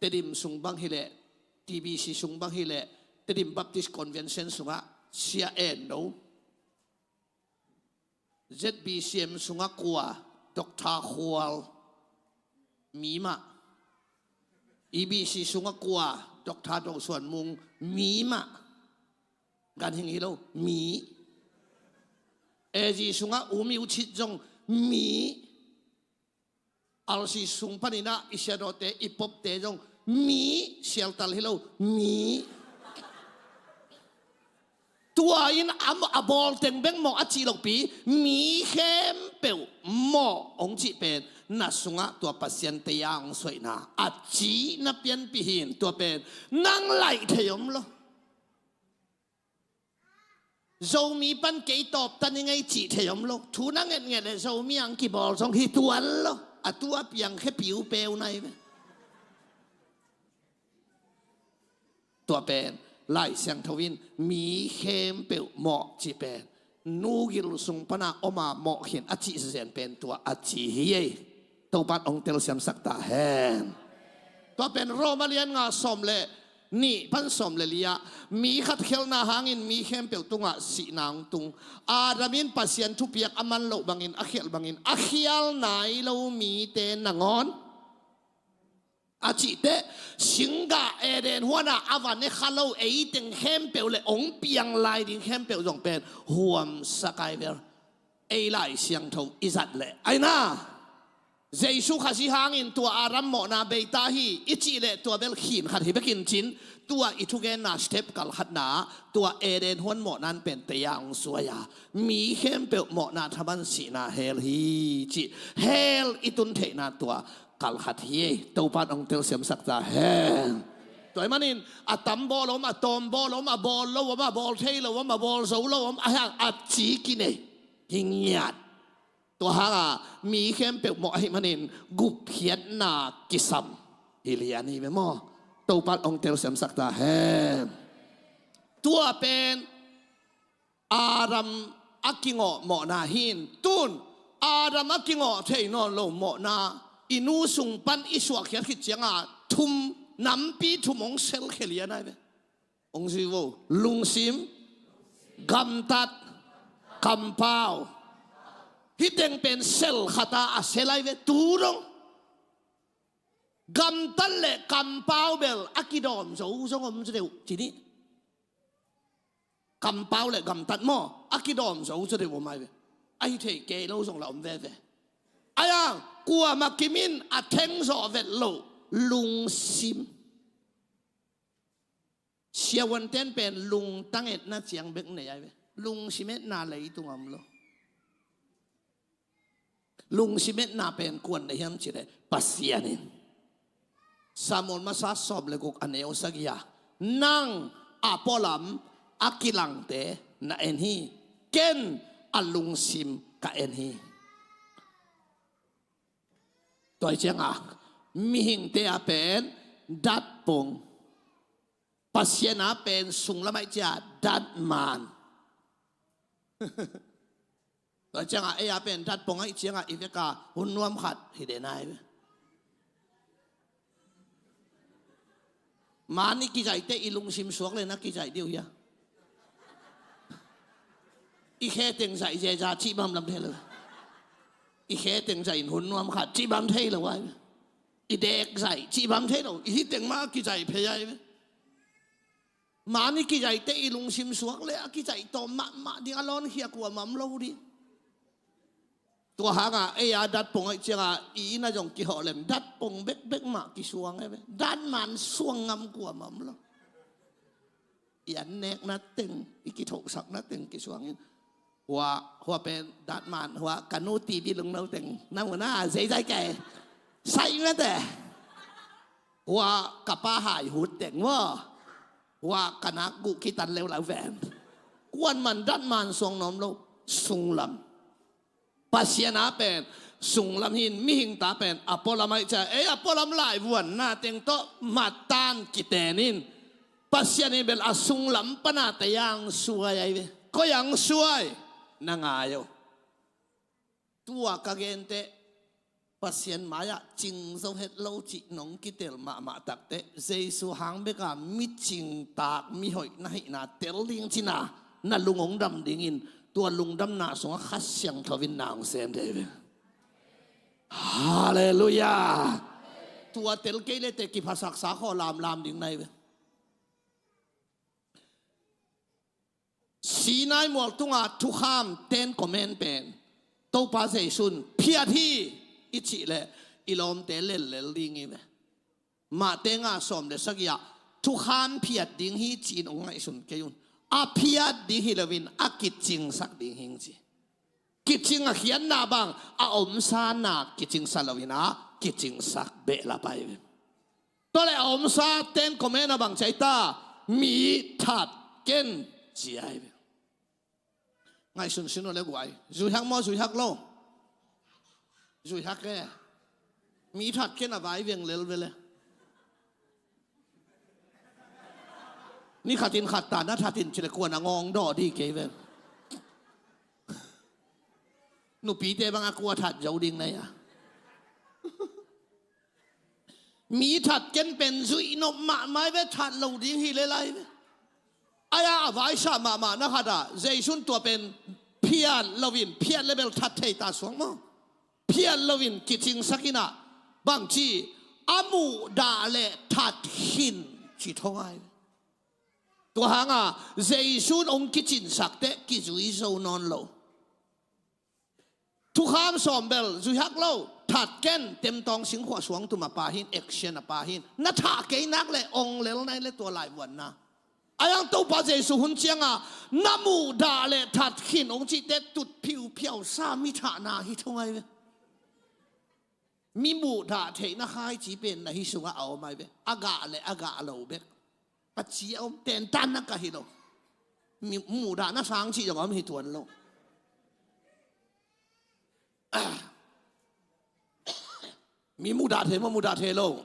Tedim sung bang hileh, T B C sung bang hileh, Tedim Baptist Convention sungah Sia En No. Z B C M sungah kua, Doctor Khual, mi mah. E B C sungah kua, Doctor Dong Suan Mung, mi mah. Ganhing hi lo, mi. A G sungah U Myo Chit zong, mi. R C sung paninah i siadawte i popte zong mi sialtal hi lo mi. Tua in a, a bawl teng bek mawh a cih lopi mi khempeuh mawh hong cih pen na sungah tua Pasian teia hong suaihna a cih na pianpih hin tua pen nang laih thei om lo. Zomi pan kei tawp ta ning ei cih thei om lo. Thu na ngetnget le Zomi ang kibawl zong hi tuan lo. A tu a piang khe piu peu nai ve. Tua pen Lai Siangtho in mi khempeuh mawh cih pen nu gil sung pana om a mawh khin a cih zenzen pen tua a ci hi ei. Topa'n hong telsiamsak ta hen. Tua pen Roma lian nga sawm le nih pan sawm le li ah, mi khat khialhna hangin mi khempeuh tungah sihna hong tung. Adam in Pasian thupiak a man loh bangin a khialh bangin a khial nai lo mite nangawn a cih teh, singgah Eden huan ah a va ne kha lo eiteng khempeuh le hong piang lai ding khempeuh zong pen huamsak ai vel. Ei Lai Siangtho i zat leh ai na, Jesu Khazih hangin tua Adam mawhna bei ta hi i cih leh tua bel khin khat hi bekin cin, tua i thugenna step kal khatna ah tua Eden huan mawhna in pen tei-a hong suai a, mi khempeuh mawhna thaman sihna hell hi cih hell i tun theihna tua kal khat hi ei. Topa'n hong telsiamsak ta hen. Tua ahih manin a tam bawl om, a tawm bawl om, a bawl lo om, a bawl thei lo om, a bawl zo lo om, a hang a ci kinei hi ngiat. Tua hanga mi khempeuh mawh ahih manin gupkhiatna kisam hi lian hi ve maw. Topa'n hong telsiamsak ta hen. Tua pen Adam a kingawh mawhna hi in, tun Adam a kingawh thei nawn lo mawhna i nu sung pan i suahkhiat khit cianga thum, nampi thum hong selkhia lian ai ve. Hong zui vo, lungsim, gamtat, kampau. Hih teng pen sel khata a sel ai ve tu dong. Gamtat le kampau bel a kidawm zo zong om zo deuh ci ni. Kampau le gamtat maw, a kidawm zo zo deuh om ai ve. A hi thei kei lo zong la om veve. Ai ang, kuamah kimin a theng zawh vet loh lungsim. Siavuante'n pen lungtang etna ciang bek nei ai ve. Lungsim etna leitung a om lo. Lungsim etna pen kua'n nei hiam cih leh Pasian in. Samuel masa sawm le guk a neu sagih ah, nang a pualam a kilangte na en hi, ken a lungsim ka en hi. Tua hi ciangah mihingte a pen datpong, Pasian a pen sunglam ahih ciah datman. Tua ciangah ei a pen datpong ahih ciangah i veka hun nuam khat hi den ai ve. Man i kizaihte i lungsim suak le na kizaih diu hia? I khe teng zaih zeeza cih bang lam thei lo. I khe teng zaih in hun nuam khat cih bang thei lo ai ve. I dek zaih cih bang thei lo. I hih teng mah kizaih phei ai ve. Man i kizaihte i lungsim suak le a kizaih tawm mahmah ding a lawnkhia kuamah om lo ding. Tua hangah ei a datpong ahih ciangah i inn ah zong kihawh leng datpong bekbek mah kisuang e ve. Datman suang ngam kuamah om lo. I an nekna teng, i kithohsakna teng kisuang in. Hua, hua pen datman, hua ka nu TV lungno teng na mu na zeizai kei. Sai mete. Hua ka pa hai hut teng maw. Hua ka nak guh kitan leu lau ven. Kuan man datman suang nuam lo, sunglam. Pasian a pen sunglam hi in, mihing ta pen a pualam ahih ciah ei a pualam laivuanna teng tawh matan kiten in, Pasian in bel a sunglam pana tei-a hong suai ai ve. Koi-ah hong suai? Na ngai o. Tua ka genteh Pasian mai-ah cing zo het lo cih nong kitel mahmah takteh Jesu hang beka mi cingtak mi hoih na hihna tel ding cina, na lung hong dam dingin tua lungdamna sungah Kha Siangtho in na hong sem thei ve. Halleluiah. Tua tel kei lete kiphasaksa khaw lamlam ding nai ve. Sinai mual tunga thukham Ten Command pen Topa Jesu'n phiat hi i cih leh i lawmte lellel ding hi ve. Mate nga sawm le sagih ah thukham phiat ding hi ci-in hong ngaihsun kei un. A phiat ding hi loin a kicingsak ding hi ci. Kicing a khiatna bang a omsa nak kicingsa loin a kicingsak behlap ai ve. Tua leh a omsa Ten Command ah bang ci ai ta, mi that ken ci ai ve. Ngaihsun sin uh le guai. Zuihak maw, zuihak lo? Zuihak e. Mi that ken a vai veng lel vele. Ni khatin khat ta na thatin ci le kuan a ngawng dawh di kei vel. Nupite bang a kua that zo ding na hia? Mi that ken pen zuih nop mahmah ve, that lo ding hi le lai ve. Ai-a a vaisa mahmah na khat ah Jesu'n tua pen phiat loin, phiat le bel that thei ta suak maw? Phiat loin kicingsak in ah bangci, a muhdah le that khin ci tho ngai. Tua hanga Jesu'n hong kicinsak teh kizui zo nawn lo. Thukham sawm bel zui hak lo, that ken, temtawng singkhuah suangtum a pa hin, action a pa hin, na thah kei nak le ong lel nai le tua laivuanna. A yang Topa Jesu hun cianga na muhdah le that khin hong cihte tut phiuphiau sa mi thahna hi tho ngai ve. Mi muhdah theihna khaici pen na hi sungah a om ai ve. A gah le a gah lo bek. A ci a om, tentan na ka hi lo. Mi muhdahna sang cih zong a om hi tuan lo. Mi mudah thei maw, mudah thei lo?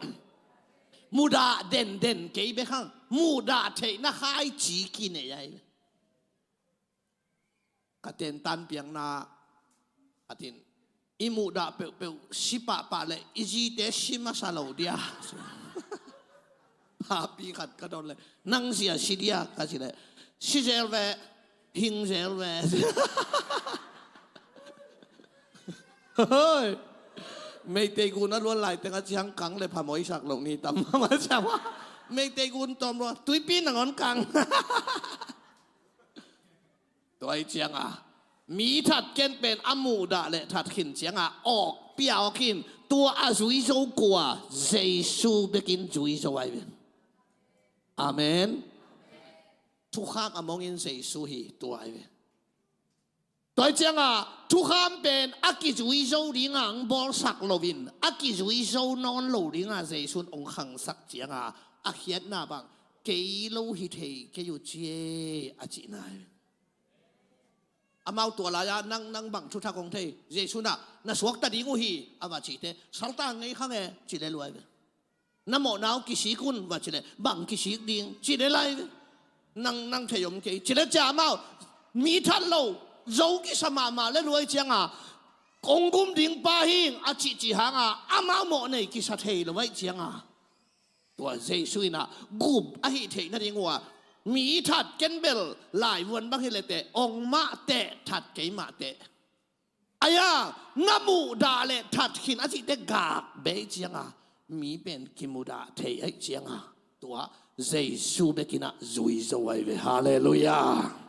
Mudah denden kei bek hang. Mudah theihna khaici kinei ai ve. Ka tentan piakna a tin, i muhdah peuhpeuh si pahpah le i zite si masa lo dia. Papi khat ka dawn le, nang zia si dia ka ci le, si zel ve, hing zel ve. Hoi. Meitei gun a luan lai teng a ciang kang le phamawh i sak loh ni tam mama ciang. Meitei gun tawm lua, tuipi nangawn kang. Tua hi cianga mi that ken pen a muhdah le that khin cianga awk pia awk in, tua a zui zo kua? Jesu bekin zui zo ai ve. Amen. Thukham a mongin Jesu hi tua ai ve. Tua hi cianga thukham pen a kizui zo dinga ang bawlsak loin, a kizui zo nawn lo dinga Jesu'n hong khangsak cianga a khiatna bang, kei lo hi thei kei uh ci e a cihna hi. Amau tua lai-a nang, nang bang thuthak hong thei, Jesu'n ah na suakta ding uh hi a va cite, saltang ngei khang e ci le luai ve. Na mawhna uh kisik un va ci le, bang kisik ding ci le lai ve. Nang, nang thei om kei ci le cia amau mi that lo zo kisa mahmah le luai cianga kong gum ding pa hing a cihcih hanga amau mawh nei kisa thei lo aih cianga tua Jesu in ah gup ahi theih nading uh a mi that ken bel laivuan bang hi le teh ong mah teh that kei mah teh. Ai-a na muhdah le that khin a cihte gak bei cianga mi pen kimudah thei aih cianga tua Jesu bekin ah zui zo ai ve. Halleluiah.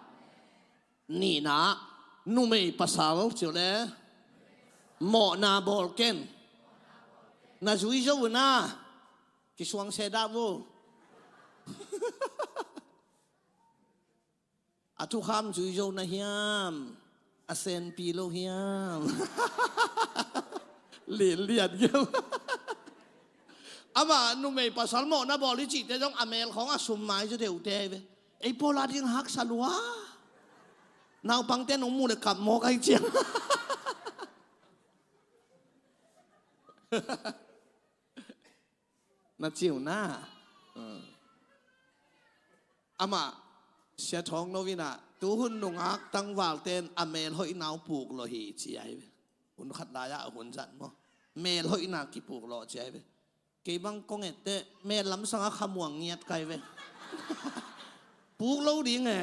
Nihna, numei pasal ci uh le mawhna bawl ken. Na zui zo uh na, kisuang se dah uh. A thukham zui zo na hiam? A senpi lo hiam? Lianlian hiam? Amah numei pasal mawhna bawl i cihte zong a mel khawng a sum mai zaw deuhte hi ve. Ei pawl a ding haksa lua. Naupangte nong mu le kap mawk ai ciang. Na ciu na. Amah Sia Thawng No in ah tuhun nungak tangvalte in a melhoihna uh puk lawh hi ci ai ve. Hun khat lai-ah a hun zat maw, melhoihna kipuk lawh ci ai ve. Kei bang kong etteh mel lamsang a khamuang ngiat kai ve. Puk lo ding e.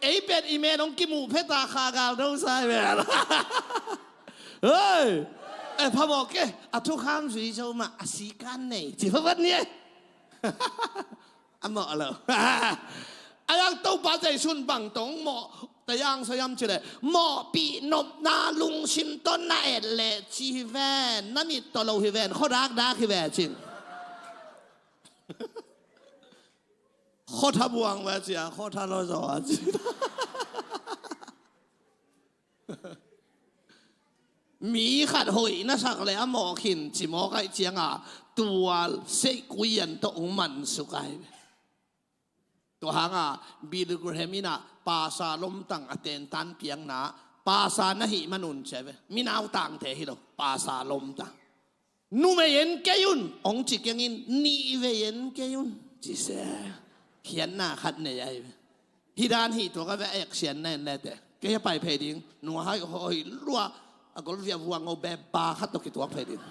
Ei pen i men hong kimuh pheta kha gal do sai ve. Hei. E phamawh ke, a thukham zui zo mah a sikan nei ci phavat ni e. A mawh lo. A yang Topa Jesu'n bang tawh mawh tayang sayam ci le, mawhpih nopna lungsim tawh na et leh ci hi ven, na mit tawh lo hi ven, khuadakdak hi ve cin. Khuatha buang ve cia, khuatha lo zaw a ci. Mi khat hoih na sak le a mawh khin ci mawk aih cianga tual seih kuian tawh hong mansuk ai ve. Tua hanga Billy Graham in ah pasa lomtang a tentan piakna, pasa na hih manun ci ai ve. Minau tangte hi lo, pasa lomtang. Numei en kei un hong ci kengin, nihvei en kei un ci se. Khiatna khat nei ai ve. Hih dan hih tuak a ve, a eksianna en lete. Kei hia pai phei ding, nua hai hoi lua, a gol via vuang o be ba khat tawh kituak phei ding.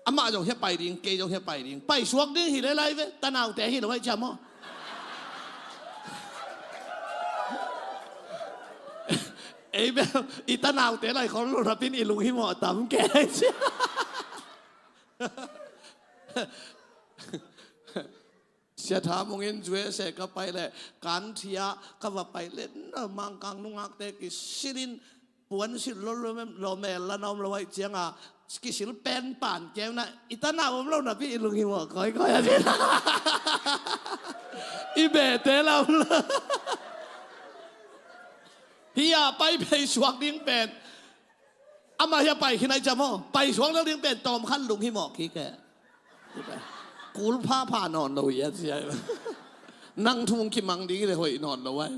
Amah zong hia pai ding, kei zong hia pai ding. Pai suak ding hi le lai ve, tanaute hi lo hai cia maw. Ei bel, i tanaute lai khol lo napin i lunghimawh tam kei cia. Sia Tha Mung in U S A ka pai leh, kan thia ka va pai leh, na Mangkang nungakte kisilin, puan sil lo lo mem, lo mel la na om lo hai cianga, kisil pen pan keu na, i tana om lo napi i lunghimawh kawikawi a ci. I bete lam lo. Hia pai phei suak ding pen. Amah hia pai khin ai cia maw? Pai suak lo ding pen tawm khan lunghimawh kik e. Kul phapha nawn lo hi a cia. Nang thu kimang ding hi le hoih nawn lo ai.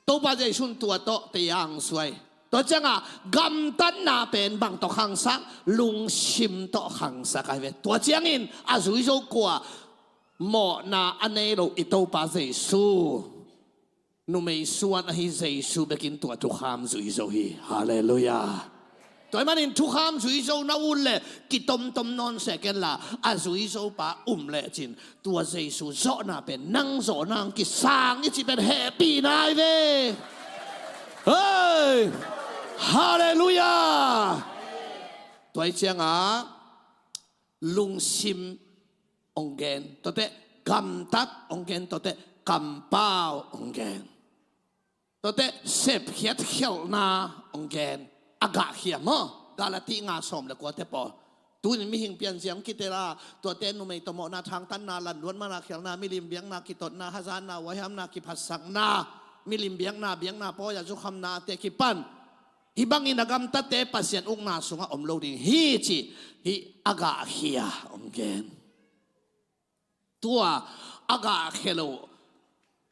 Topa Jesu in tua tawh tei ang suai. Tua cianga gamtatna pen bang tawh khangsak, lungsim tawh khangsak ai ve. Tua ciangin a zui zo kua, mawhna a nei lo i Topa Jesu. Numei suan ahi Jesu bekin tua thukham zui zo hi. Halleluiah. Tua ahih manin thukham zui zo na ut leh kitomtom nawn seh kenla, a zui zo pa um lecin tua Jesu zawhna pen nang zawhna ang kisang i cih pen hehpihna ai ve. Hei! Halleluiah. Tua ahih ciangah lungsim hong gen, tuate gamtat hong gen, tuate kampau hong gen, tuate sepkhiat khialhna hong gen. A gahkhia maw? Galati nga sawm le kuate pawl. Tunin mihing pianzia hong kitela, tuate numei tawh mawhna, thangtatna, lanluat mana khialhna, milim biakna, kitotna, hazatna, huaihamna, kiphatsakna, milim biakna, biakna pawi-a zukhamnate kipan. Hih bangin a gamtatte Pasian ukna sungah om lo ding hi cih hih a gahkhia hong gen. Tua a gahkhia lo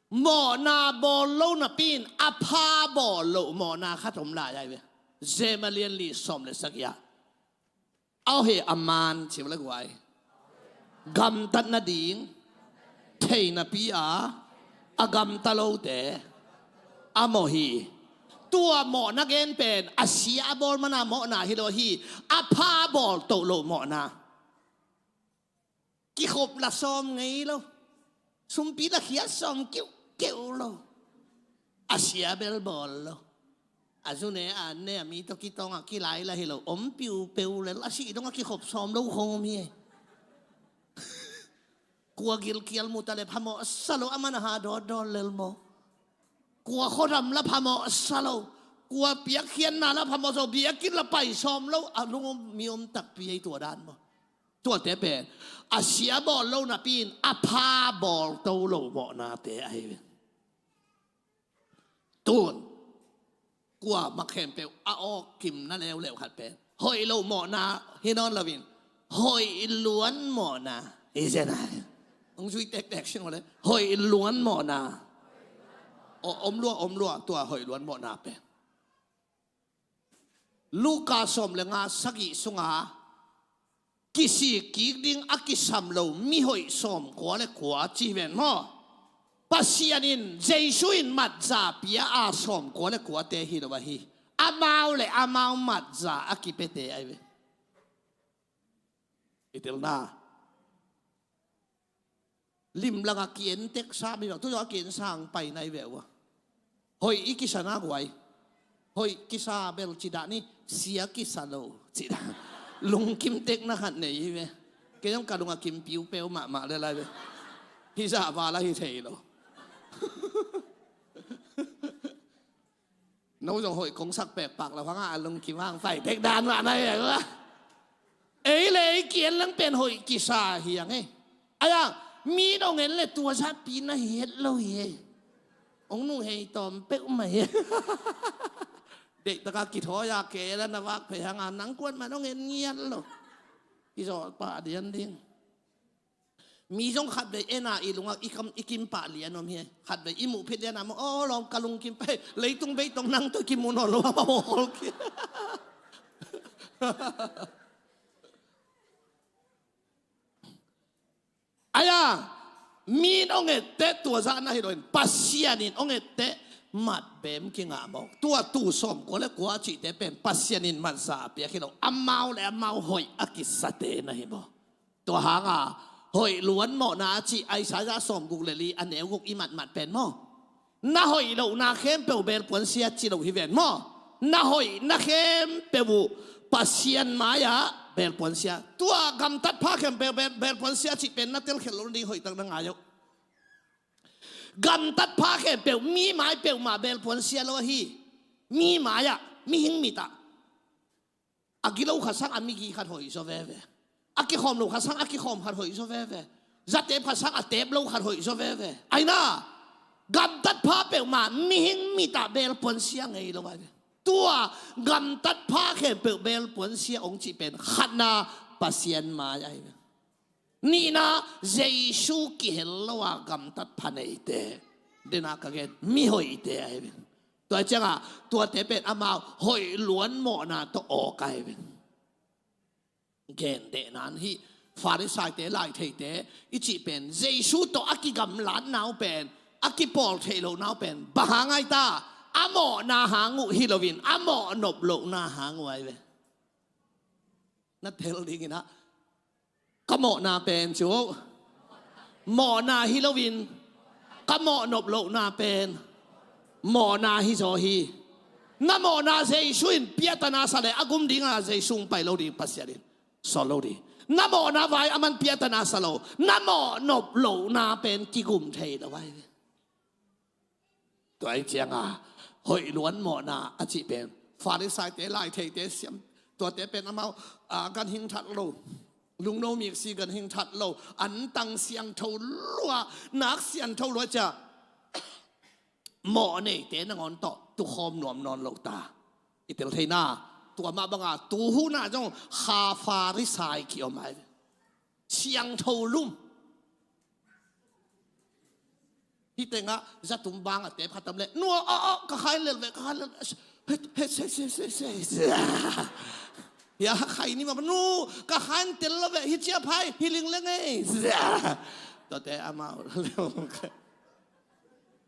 mawhna bawl lo napi-in a pha bawl lo mawhna khat om lai ai ve. Jeremiah lian li sawm le sagih ah, a awh heh a man, ci-in la guai. Gamtat nading theihnapi-a a gamta lote a mawh hi. Tua mawhna gen pen a sia a bawl mana mawhna hi lo hi. A pha bawl toh lo mawhna. Kikhop la sawm ngei lo. Sumpi la khia sawm kiuhkeuh lo. A sia bel bawl lo. A zu ne a ne a mi tawh kitawng a kilai la hi lo. Om piupeu lel a sih dong a kikhop sawm lo khong om hi. Kua gilkial mu ta le phamawh sa lo, a man a ha dawtdawt lel maw? Kua khuadam la phamawh sa lo. Kua piakkhiatna la phamawh sa lo. Biakinn la pai sawm lo. A lung om mi om takpi ei tua dan maw? Tuate pen a sia bawl lo napi-in a pha bawl to lo mawhnate ahi ve. Tun kua mak khempeuh a awk kimna leuleu khat pen hoih lo mawhna hi nawn loin hoih luan mawhna hi zen ai. Hong zui tektek sin le hoih luan mawhna. Aw, om lua, om lua, tua hoih luan mawhna pen. Luka sawm le nga sagih sunga kisik kik ding a kisam lo mihoih sawmkua le kua ci hi ven maw? Pasian in, Jesu in matza pia a sawmkua le kuate hi lo ahi. Amau le amau matza a kipete ahi ve. I telna. Limlangah ki-en teksa mi bang, tu zong a ki-en sang pai nai ve uh a. Hoih i kisa na guai. Hoih kisa bel cidah ni, sia kisa lo cidah. Lungkim tekna khat nei hi ve. Kei zong ka lungah kim piupeu mahmah le lai ve. Hi zah val a hi thei lo. No zong hoih kong sak pekpak lo hangah a lungkim hang pai tek dan mah na hi a. Ei le ei ki-en leng pen hoih kisa hi ang e. Ai a, mi dong en le tua zahpi na hi het lo hi e. Ong nu hei tawm peuh mah hi. Deih taka kithawi a ke la na vak phei hanga nang kuan mah dong en ngiat lo. Kizawh pah dian ding. Mi zong khatvei en a i lungah i kam, i kim pah lian om hi. Khatvei i muh phit lian a maw, aw lawm ka lungkim pah hi. Leitung bei tong nang tawh kimu nawn lo a maw, aw hol ki. Ai a, mi in ong etteh tua zah na hi loin, Pasian in ong etteh Mat bem kingah mawk. Tua tuu sawmkua le kua a cihte pen Pasian in mansa a piak hi lo, amau le amau hoih a kisate na hi maw? Tua hanga hoih luan mawhna a cih Isaiah sawmguk le li a neu guk i matmat pen maw? Na hoih lohna khempeuh belpuansia ci lo hi ven maw? Na hoihna khempeuh uh Pasian mai-ah belpuansia. Tua gamtat pha khempeuh bel, belpuansia cih pen na telkhial lo ding hoihtak na ngai uh. Gamtat pha khempeuh mi mai peuhmah belpuansia lo ahi. Mi mai-ah, mihing mitah. A gilo khat sang a migi khat hoih zaw veve. A kikhawm lo khat sang a kikhawm khat hoih zaw veve. Zatep khat sang a tep lo khat hoih zaw veve. Aina, gamtat pha peuhmah mihing mitah belpuansia ngei lo ai ve. Tua gamtat pha khempeuh belpuansia hong cih pen khatna Pasian mai ai ve. Nihna, Jesu kihel lo a gamtat pha neite, dena ka gen, mihoihte ahi ve. Tua cianga tuate pen amau hoih luan mawhna tawh awk ahi ve. Gen dehnan hi. Farisaite, laitheite i cih pen Jesu tawh a kigamlatna uh pen, a kipawl theih lohna uh pen bang hang ai ta? A mawhna hang uh hi loin a mawh nop lohna hang uh ahi ve. Na tel dingin ah, ka mawhna pen cu mawhna hi loin ka mawh nop lohna pen mawhna hi zaw hi. Na mawhna Jesu in piahtana sa le a gum dinga Jesu hong pai lo ding, Pasian in sawl lo ding. Na mawhna vai a man piahtana sa lo, na mawh nop lohna pen kigum thei lo vai. Tua ih cianga hoih luan mawhna a cih pen Farisaite, laitheite, siam tuate pen amau, a, ganhing that lo, lungno miksi ganhing that lo, antang siangtho lua, nak siangtho lua cia mawh neite nangawn tawh tukhawm nuam nawn lo ta. I tel theina, tua mah banga tuhuna zong kha Farisai kiom ai ve. Siangtho lum. Hih tengah zatum bang a tep khatam le, nua, aw, aw, ka khain lel ve, ka khain lel ve. He, he, se, se, se, se, se. Ya, khai ni ma, nu, ka khain tel lo ve, hi cia phai, hi ling leng ei. Tuate amau.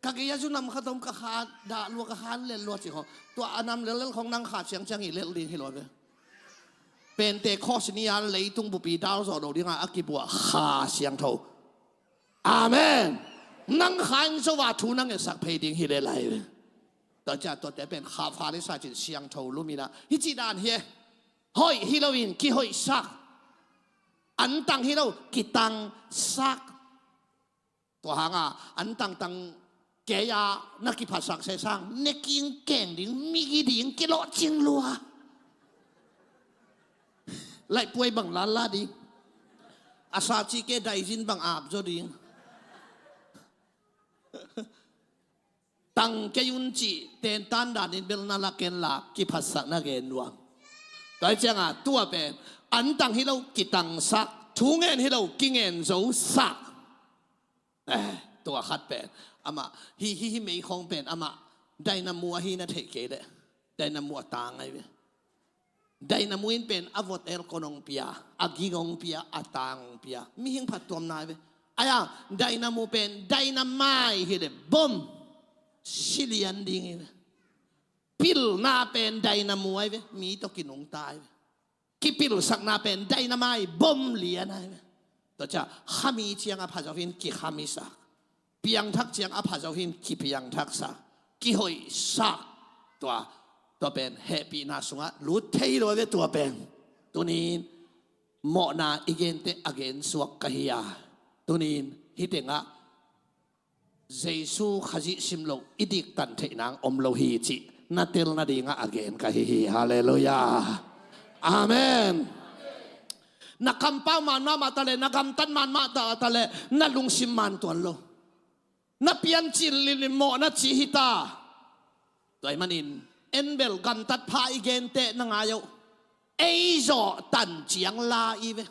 Ka gei a zu nam khat om ka kha dah lua, ka khan lel lua ci kho. Tua a nam lel lel khong nang kha ciang ciang i lel ding hi lo ve. Pente khawsni a leitung bupi dal zawh lo dinga a kibuah kha siangtho. Amen. Nang kha in zo a thu nang etsak phei ding hi le lai ve. Tua cia tuate pen kha Farisai cin siangtho lum ina hi ci dan hi e. Hoih hi loin kihoihsak. Antang hi lo, kitangsak. Tua hanga an tangtang kei-a na kiphatsak sesang, ne king keng ding, migi ding, kilawhcing lua. Laihpuai bang lala ding. A sa ci ke daizin bang apzaw ding. Tang kei un cih tentan danin bel na lak en lak kiphatsak na gen nuam. Tua ih cianga tua pen an tang hi lo kitangsak, thu ngen hi lo kingen zosak. Eh, tua khat pen amah hi, hi, hi meikhawng pen amah dainamu ahi na theih kei leh dainamu a tang ahi ve. Dainamu in pen a vot el kon hong pia, a ging hong pia, a tang hong pia. Mihing phattuam nai ve. Aia, dainamu pen dainamai hi le bom silian ding hi ve. Pilna pen dainamu ahi ve, mi tawh kinungta ahi ve. Kipilsakna pen dainamai bom lian ahi ve. Tua cia khami ciang a phazo hin kikhamisak. Piangthak ciang a phazo hin kipiangthaksak. Kihoihsak. Tua, tua pen hehpihna sungah lut thei lo ve tua pen. Tunin mawhna i gente a gensuak ka hi a. Tunin hih tengah Jesu Khazih sim loh i diktan theih nang om lo hi cih na tel nadingah a gen ka hi hi. Halleluiah. Amen. Na kampau man mahmah ta le, na gamtat man mahmah ta le, na lungsim man tuan lo. Na piancil lilin mawh na ci hi ta. Tua ih manin en bel gamtat pha i gente na ngai uh. Ei zawh tan ciang la i ve.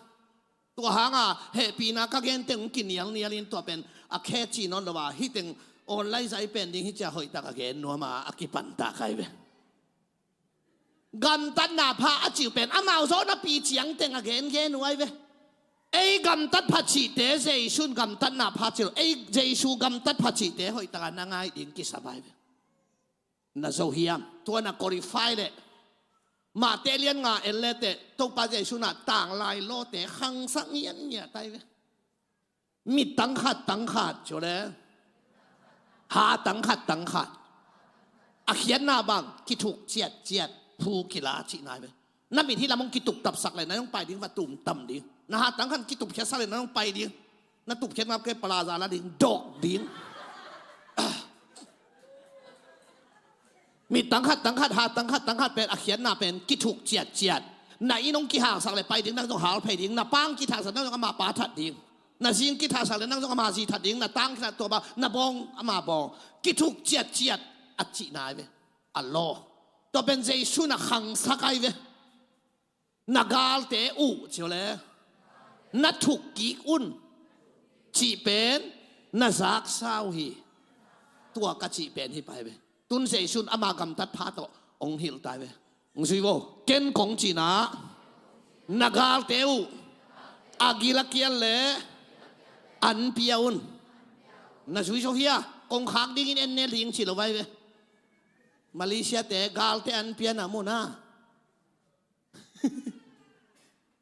Tua hanga hehpihna ka gente hong kinialnialin tua pen a khe ci nawn lo a, hih teng online zai pen ding hi cia hoihtak a gen nuam a, a kipan ta kai ve. Gamtatna pha a ciu pen amau zawh napi ciang teng a gengen uh ai ve. Ei gamtat pha cihte Jesu in gamtatna pha ci lo, ei Jesu gamtat pha cihte hoihtak a na ngai ding kisam ai ve. Na zo hiam? Tua na qualify leh. Mate lian nga en leteh Topa Jesu na tanglai lawte khangsak ngiatngiat tai ve. Mit tangkhat tangkhat ciu le. Ha tangkhat tangkhat. A khiatna bang kithuk ciatciat, phu kila cihna hi ve. Na mit hi lam hong kitup tapsak le na hong pai ding va tum tam ding. Na ha tangkhat kitup khiatsak le na hong pai ding. Na tup khiat ngap kei palaza la ding dok ding. Mit tangkhat tangkhat, ha tangkhat tangkhat pen a khiatna pen kithuk ciatciat. Na inn hong kihangsak le pai ding nang zong hal phei ding. Na pang kithaksak nang zong ama pa that ding. Na zing kithaksak le nang zong ama zi that ding. Na tang kithak tua ba na bawng ama bawng. Kithuk ciatciat a cihna hi ve. A law. Tua pen Jesu na khangsak ai ve. Na galte uh ciu le. Na thuk kik un. Cih pen na zaksa uh hi. Tua ka cih pen hi pai ve. Tun Jesu in ama gamtat pha tawh hong hilh tai ve. Hong zui vo. Ken kong cihna. Na galte uh a gil a kial le an pia un. Na zui zo hia? Kong khak dingin en ne ling ci lo vai ve. Malaysia te galte an pia na mu na.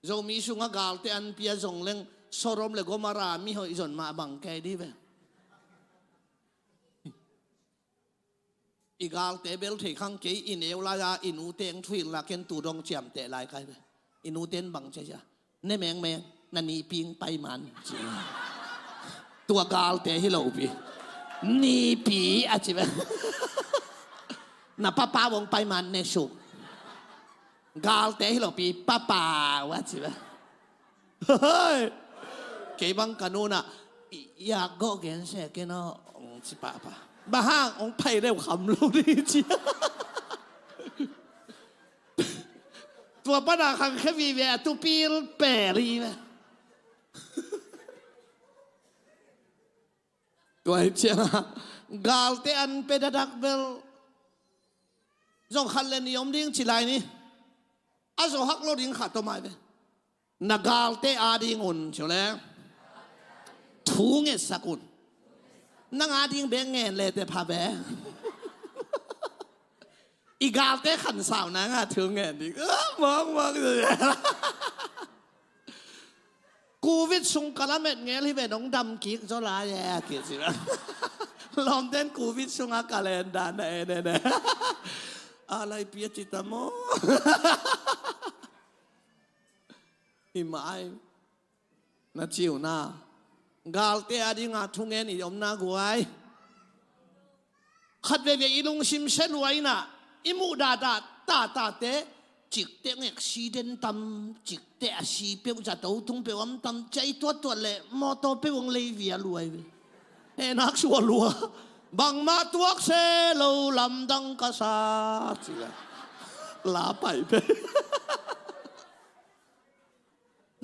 Zomi sungah galte an pia zong leng Sodom le Gomorrah mihoih zon mah bang kei dih ve. I galte bel thei khang kei, i neu lai-a i nute eng thuhilh la ken tu dong ciamteh lai kai ve. I nute in bang cia cia. Ne mengmeng, na niping paiman ci. Tua galte hi lopi. Nipi a ci ve. Na papa vong paiman ne suk. Galte hi lopi papa va ci ve. Hei. Kei bang ka nuna. Yak gawh gen se ken aw ong ci papa. Bang hang ong pai leu kham lo ni ci. Tua pana khang khe vive a tupil peli ve. Tua hi cianga galte an pe dadak bel. Zong khat le ni om ding ci lai ni. A zo hak lo ding khat tawh mai ve. Na galte ading un ciu le. Thu ngetsak un. Nang ading bek ngen le te pha be. I galte khansau nanga thu ngen ding. Mawk mawk. Covid sung ka lamet ngel hi ve nong dam kik zaw lai e a kik ci. Lawmten Covid sunga calendar na en en e. A laipi a ci ta maw. Hi mai. Na ciu na. Galte a dinga thungen i omna guai. Khat veve i lungsim se luaina. I muh dada tatate. Cikte ngek si den tam. Cikte a si peuh zato tung peuh am tam. Cia i tuattuat le motor peuh ong lei via luai ve. He nak sua lua. Bangmah tuak se lo lamdang ka sa. Cila. La pai peuh.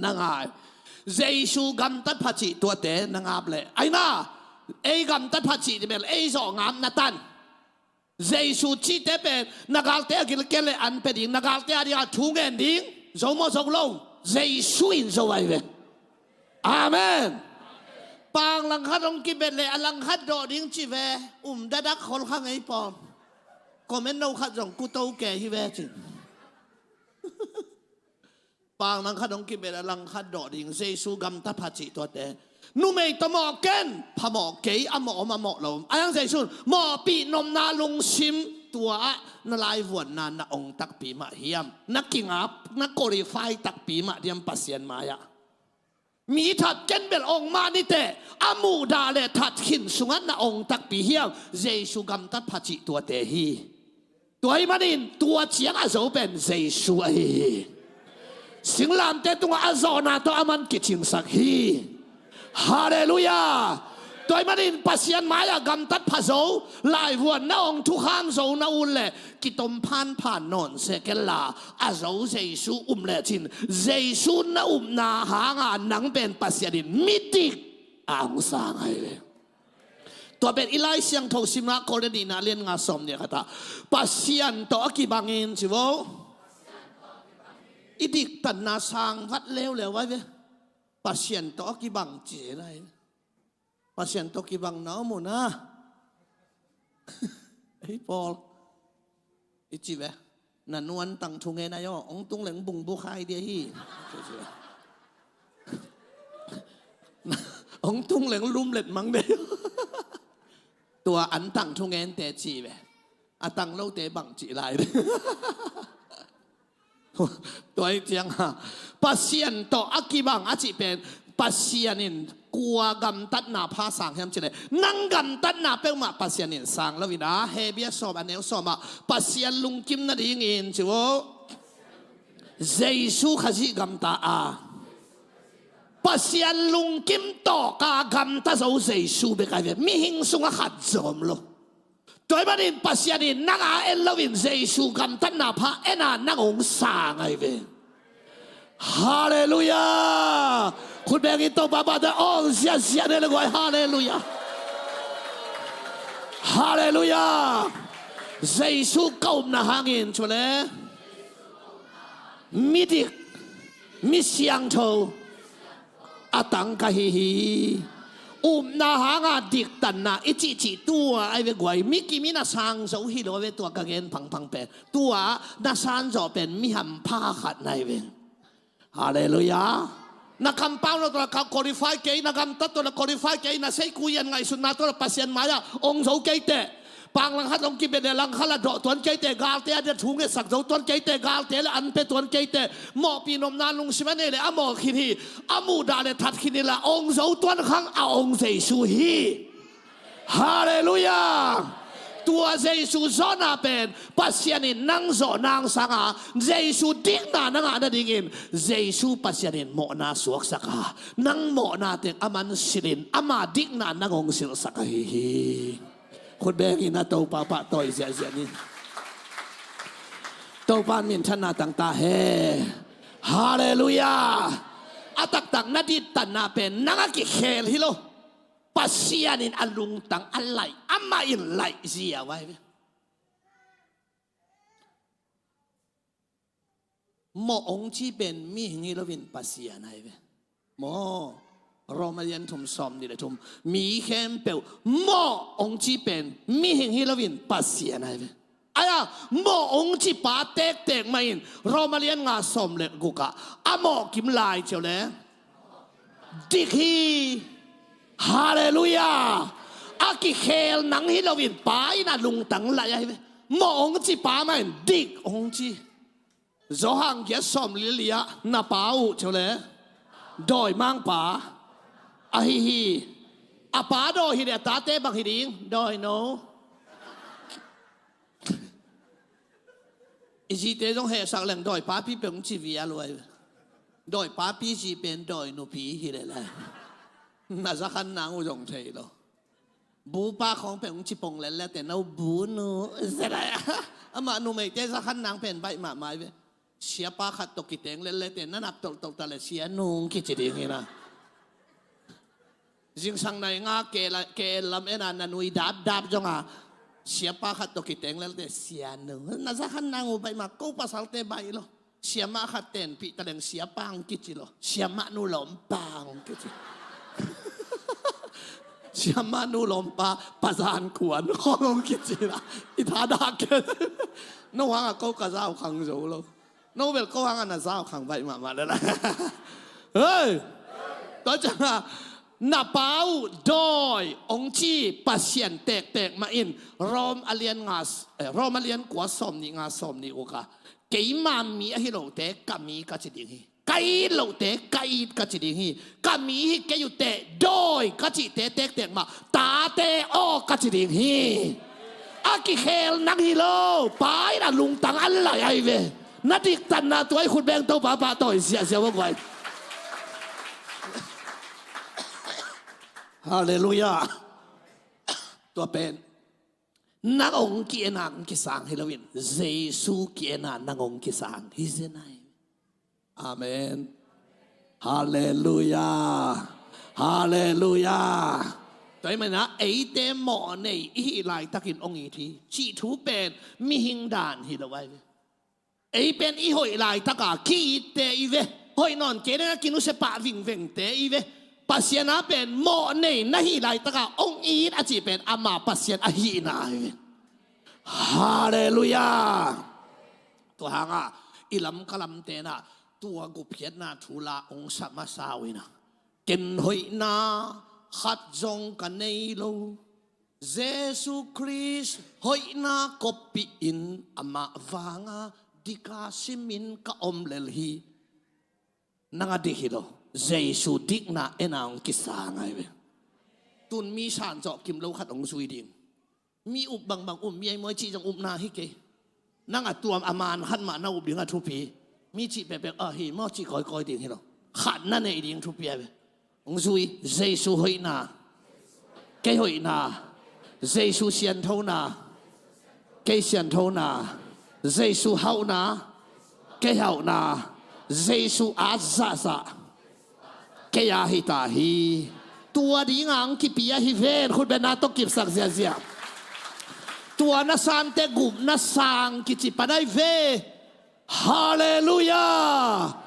Na ngai. Jesu gamtat pha cih tuate na ngap le. Aina, ei gamtat pha cih bel ei zawh ngap na tan. Jesu cihte pen na galte a gilkel le an pe ding, na galte a ding a thu ngen ding. Zo maw zo lo. Jesu in zo ai ve. Amen. Pang langkhat hong kibet le a langkhat dawh ding ci ve. Um dadak khol kha ngei pawm. Comment no khat zong kuto ke hi ve cin. Pang langkhat hong kibet a langkhat dawh ding Jesu gamtat pha cih tuate. Numei tawh mawh ken phamawh kei a mawh om a mawh lo. A yang Jesu mawhpih nopna lungsim tua ah na laivuanna na ong takpi mah hiam? Na kingap na qualify takpi mah diam Pasian mai-ah? Mi that ken bel ong mah niteh a muhdah le that khin sungah na ong takpi hiam? Jesu gamtat pha cih tuate hi. Tua ahih manin tua ciang a zo pen Jesu ahi hi. Singlamte tungah a zawhna tawh a man kicingsak hi. Halleluiah. Tua ahih manin Pasian mai-ah gamtat pha zo, laivuanna ong thukham zo na ut le kitom phanphan nawn se kenla a zo Jesu um lecin Jesu na upna hanga nang pen Pasian in midik a ong sang ahi ve. Tua pen i Lai Siangtho simna Korin nihna lian nga sawm nih khatah Pasian tawh a kibangin ci vo. I diktatna sang vat leuleu vai ve. Pasian tawh a kibang ci na hi. Pasian tawh kibang na om uh na. Ei Paul. I ci ve. Na nu an tang thungen ai aw, ong tung leng bungbu khai dia hi. Ong tung leng lumlet mang dia. Tua an tang thungente ci ve. A tang lote bang ci lai. Tua hi ciang ha, Pasian tawh a kibang a cih pen, Pasian in kua gamtatna pha sang hiam cileh, nang gamtatna peuhmah Pasian in sang lo in a, Hebru sawm a neu sawm ah Pasian lungkim nadingin ci uh. Jesu Khazih gamta a, Pasian lungkim tawh ka gamta zo Jesu bek ai ve. Mihing sungah khat zom lo. Tua ahih manin Pasian in nang a en loin Jesu gamtatna pha en a nang hong sang ahi ve. Halleluiah. Khut bengin Topa pahtawi aw ziahziah ni le guai. Halleluiah. Halleluiah. Jesu ka upna hangin cu le midik, mi siangtho a tang ka hi hi. Upna hanga diktanna i cihcih tua ai ve guai. Mi kim in a sang zo hi lo ve tua ka gen phangphang pen. Tua na sang zawh pen mi hampha khat na hi ve. Halleluiah. Na kampau lo tua ka qualify kei, na gamtat tua na qualify kei, na seikui an ngaihsutna tua na Pasian mai-ah ong zo kei teh. Pang langkhat hong kibet le langkhat la dawh tuan kei teh, galte a dia thu ngetsak zo tuan kei teh, galte le an pe tuan kei teh, mawhpi nopna lungsim a nei le a mawh khin hi, a muhdah le that khin hi la ong zo tuan khang a ong Jesu hi. Halleluiah. Tua Jesu zawhna pen Pasian in nang zawh nang sanga Jesu dikna na ngah nadingin Jesu Pasian in mawhna suaksak a, nang mawhna teng a man silhin ama dikna nang hong silhsak ahi hi. Khut bengin a Topa pahtawi ziahziah ni. Topa minthanna tangta he. Halleluiah. A taktak na dittanna pen nang a kikhel hi lo. Pasian in a lungtang a laih, amah in laih zia vai ve. Mawh ong ci pen mihing hi loin Pasian ahi ve. Maw, Roma lian thum sawm nih le thum, mi khempeuh mawh ong ci pen mihing hi loin Pasian ahi ve. Aia, mawh ong ci pa tektek mah in Roma lian nga sawm le guk ah a mawh kim lai ciau le dik hi. Halleluiah. A kikhel nang hi loin pa in a lungtang laih ahi ve. Mawh ong ci pa mah in dik ong ci. Johan giat sawm li le li ah na pa uh ciau le dawimangpa ahi hi. A pa dawi hi le a tate bang hi ding? Dawino. I zite zong hehsak leng dawipapi pen ong ci vial uh ai. Dawipapi zi pen dawinupi hi le lai. Na zakhan nang uh zong thei lo. Bupa khawng pen ong ci pong lellete, no bunu. Amah numeite zakhan nang pen baih mahmah ai ve. Siapa khat tawh kiteng lellete na nak tolhtolh ta le sianu kici ding hi na. Zingsang nai nga ke la, ke lam ena na nui dapdap zonga siapa khat tawh kiteng lellete sianu. Na zakhan nang uh baih mah, ko pasalte baih lo. Siamah khat tenpih taleng siapa ang kici lo. Siamah nu lawmpa ang kici. Siamah nu lawmpa pazan kuan khong ang kici la. I thadah ke. No hanga ko ka zau khang zo lo. No bel ko hanga na zau khang baih mahmah le la. Hei. Tua cianga na pa uh dawi ong ci Pasian tektek mah in Rom a lian nga, eh, Rom a lian kua sawm nih nga sawm nih uka. Keima mi ahi lote ka mi ka ci ding hi. Ka it lote ka it ka ci ding hi. Ka mi hi kei uh teh dawi ka cihte tektek mah tate aw ka ci ding hi. A kikhel nang hi lo, pa in a lungtang a laih ai ve. Na diktanna tua i khut beng Topa pahtawi ziahziah uh guai. Halleluiah. Tua pen nang ong ki-en a ong kisang hi loin Jesu ki-en a nang ong kisang hi zen ai. Amen. Halleluiah. Halleluiah. Tua ahih manin ah eite mawh nei i hih laitakin ong it hi cih thu pen mihing dan hi lo ai ve. Ei pen i hoih laitaka ki-itte i ve. Hoih nawn kei le na kinusia pah vingvengte i ve. Pasian a pen mawh nei na hih laitaka ong it a cih pen ama Pasian ahihna i ve. Halleluiah. Tua hangah i lam ka lamte nah tua gupkhiatna thu la hong sa masa uh hi na. Ken hoihna khat zong ka nei lo. Jesu Khrist hoihna koppih in, amah vanga dika simin ka om lel hi. Nang a dik hi lo. Jesu dikna en a hong kisang ahi ve. Tun mi san zawh kim lo khat hong zui ding. Mi up bangbang um, mi a i mawi cih zong upna hi kei. Nang a tuam a man khat mah na up ding a thupi. Mi cih pekpek a hi maw cih kawikawi ding hi lo. Khat na neih ding thupi ahi ve. Hong zui, Jesu hoihna, kei hoihna, Jesu sianthona, kei sianthona, Jesu hauhna, kei hauhna, Jesu a zahzah, kei a hi ta hi. Tua dinga hong kipi ahi ven, khutbetna tawh kipsak ziahziah. Tua na sante gupna sang kici pan ahi ve. Halleluiah.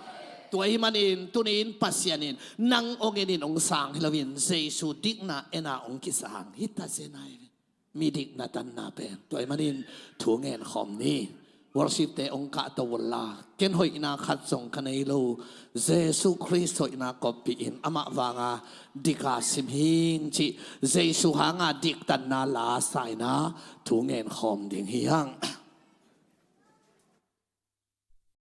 Tua ahih manin tuni-in Pasian in nang hong en in hong sang hi loin Jesu dikna en a hong kisang hi ta zen ahi ve. Mi dikna tanna pen. Tua ahih manin thu ngen khawm ni. Worship-te hong kahto unla. Ken hoihna khat zong ka nei lo. Jesu Khrist hoihna koppih in, amah vanga dika sim hing cih Jesu hanga diktanna la sa-in thu ngen khawm ding hi hang.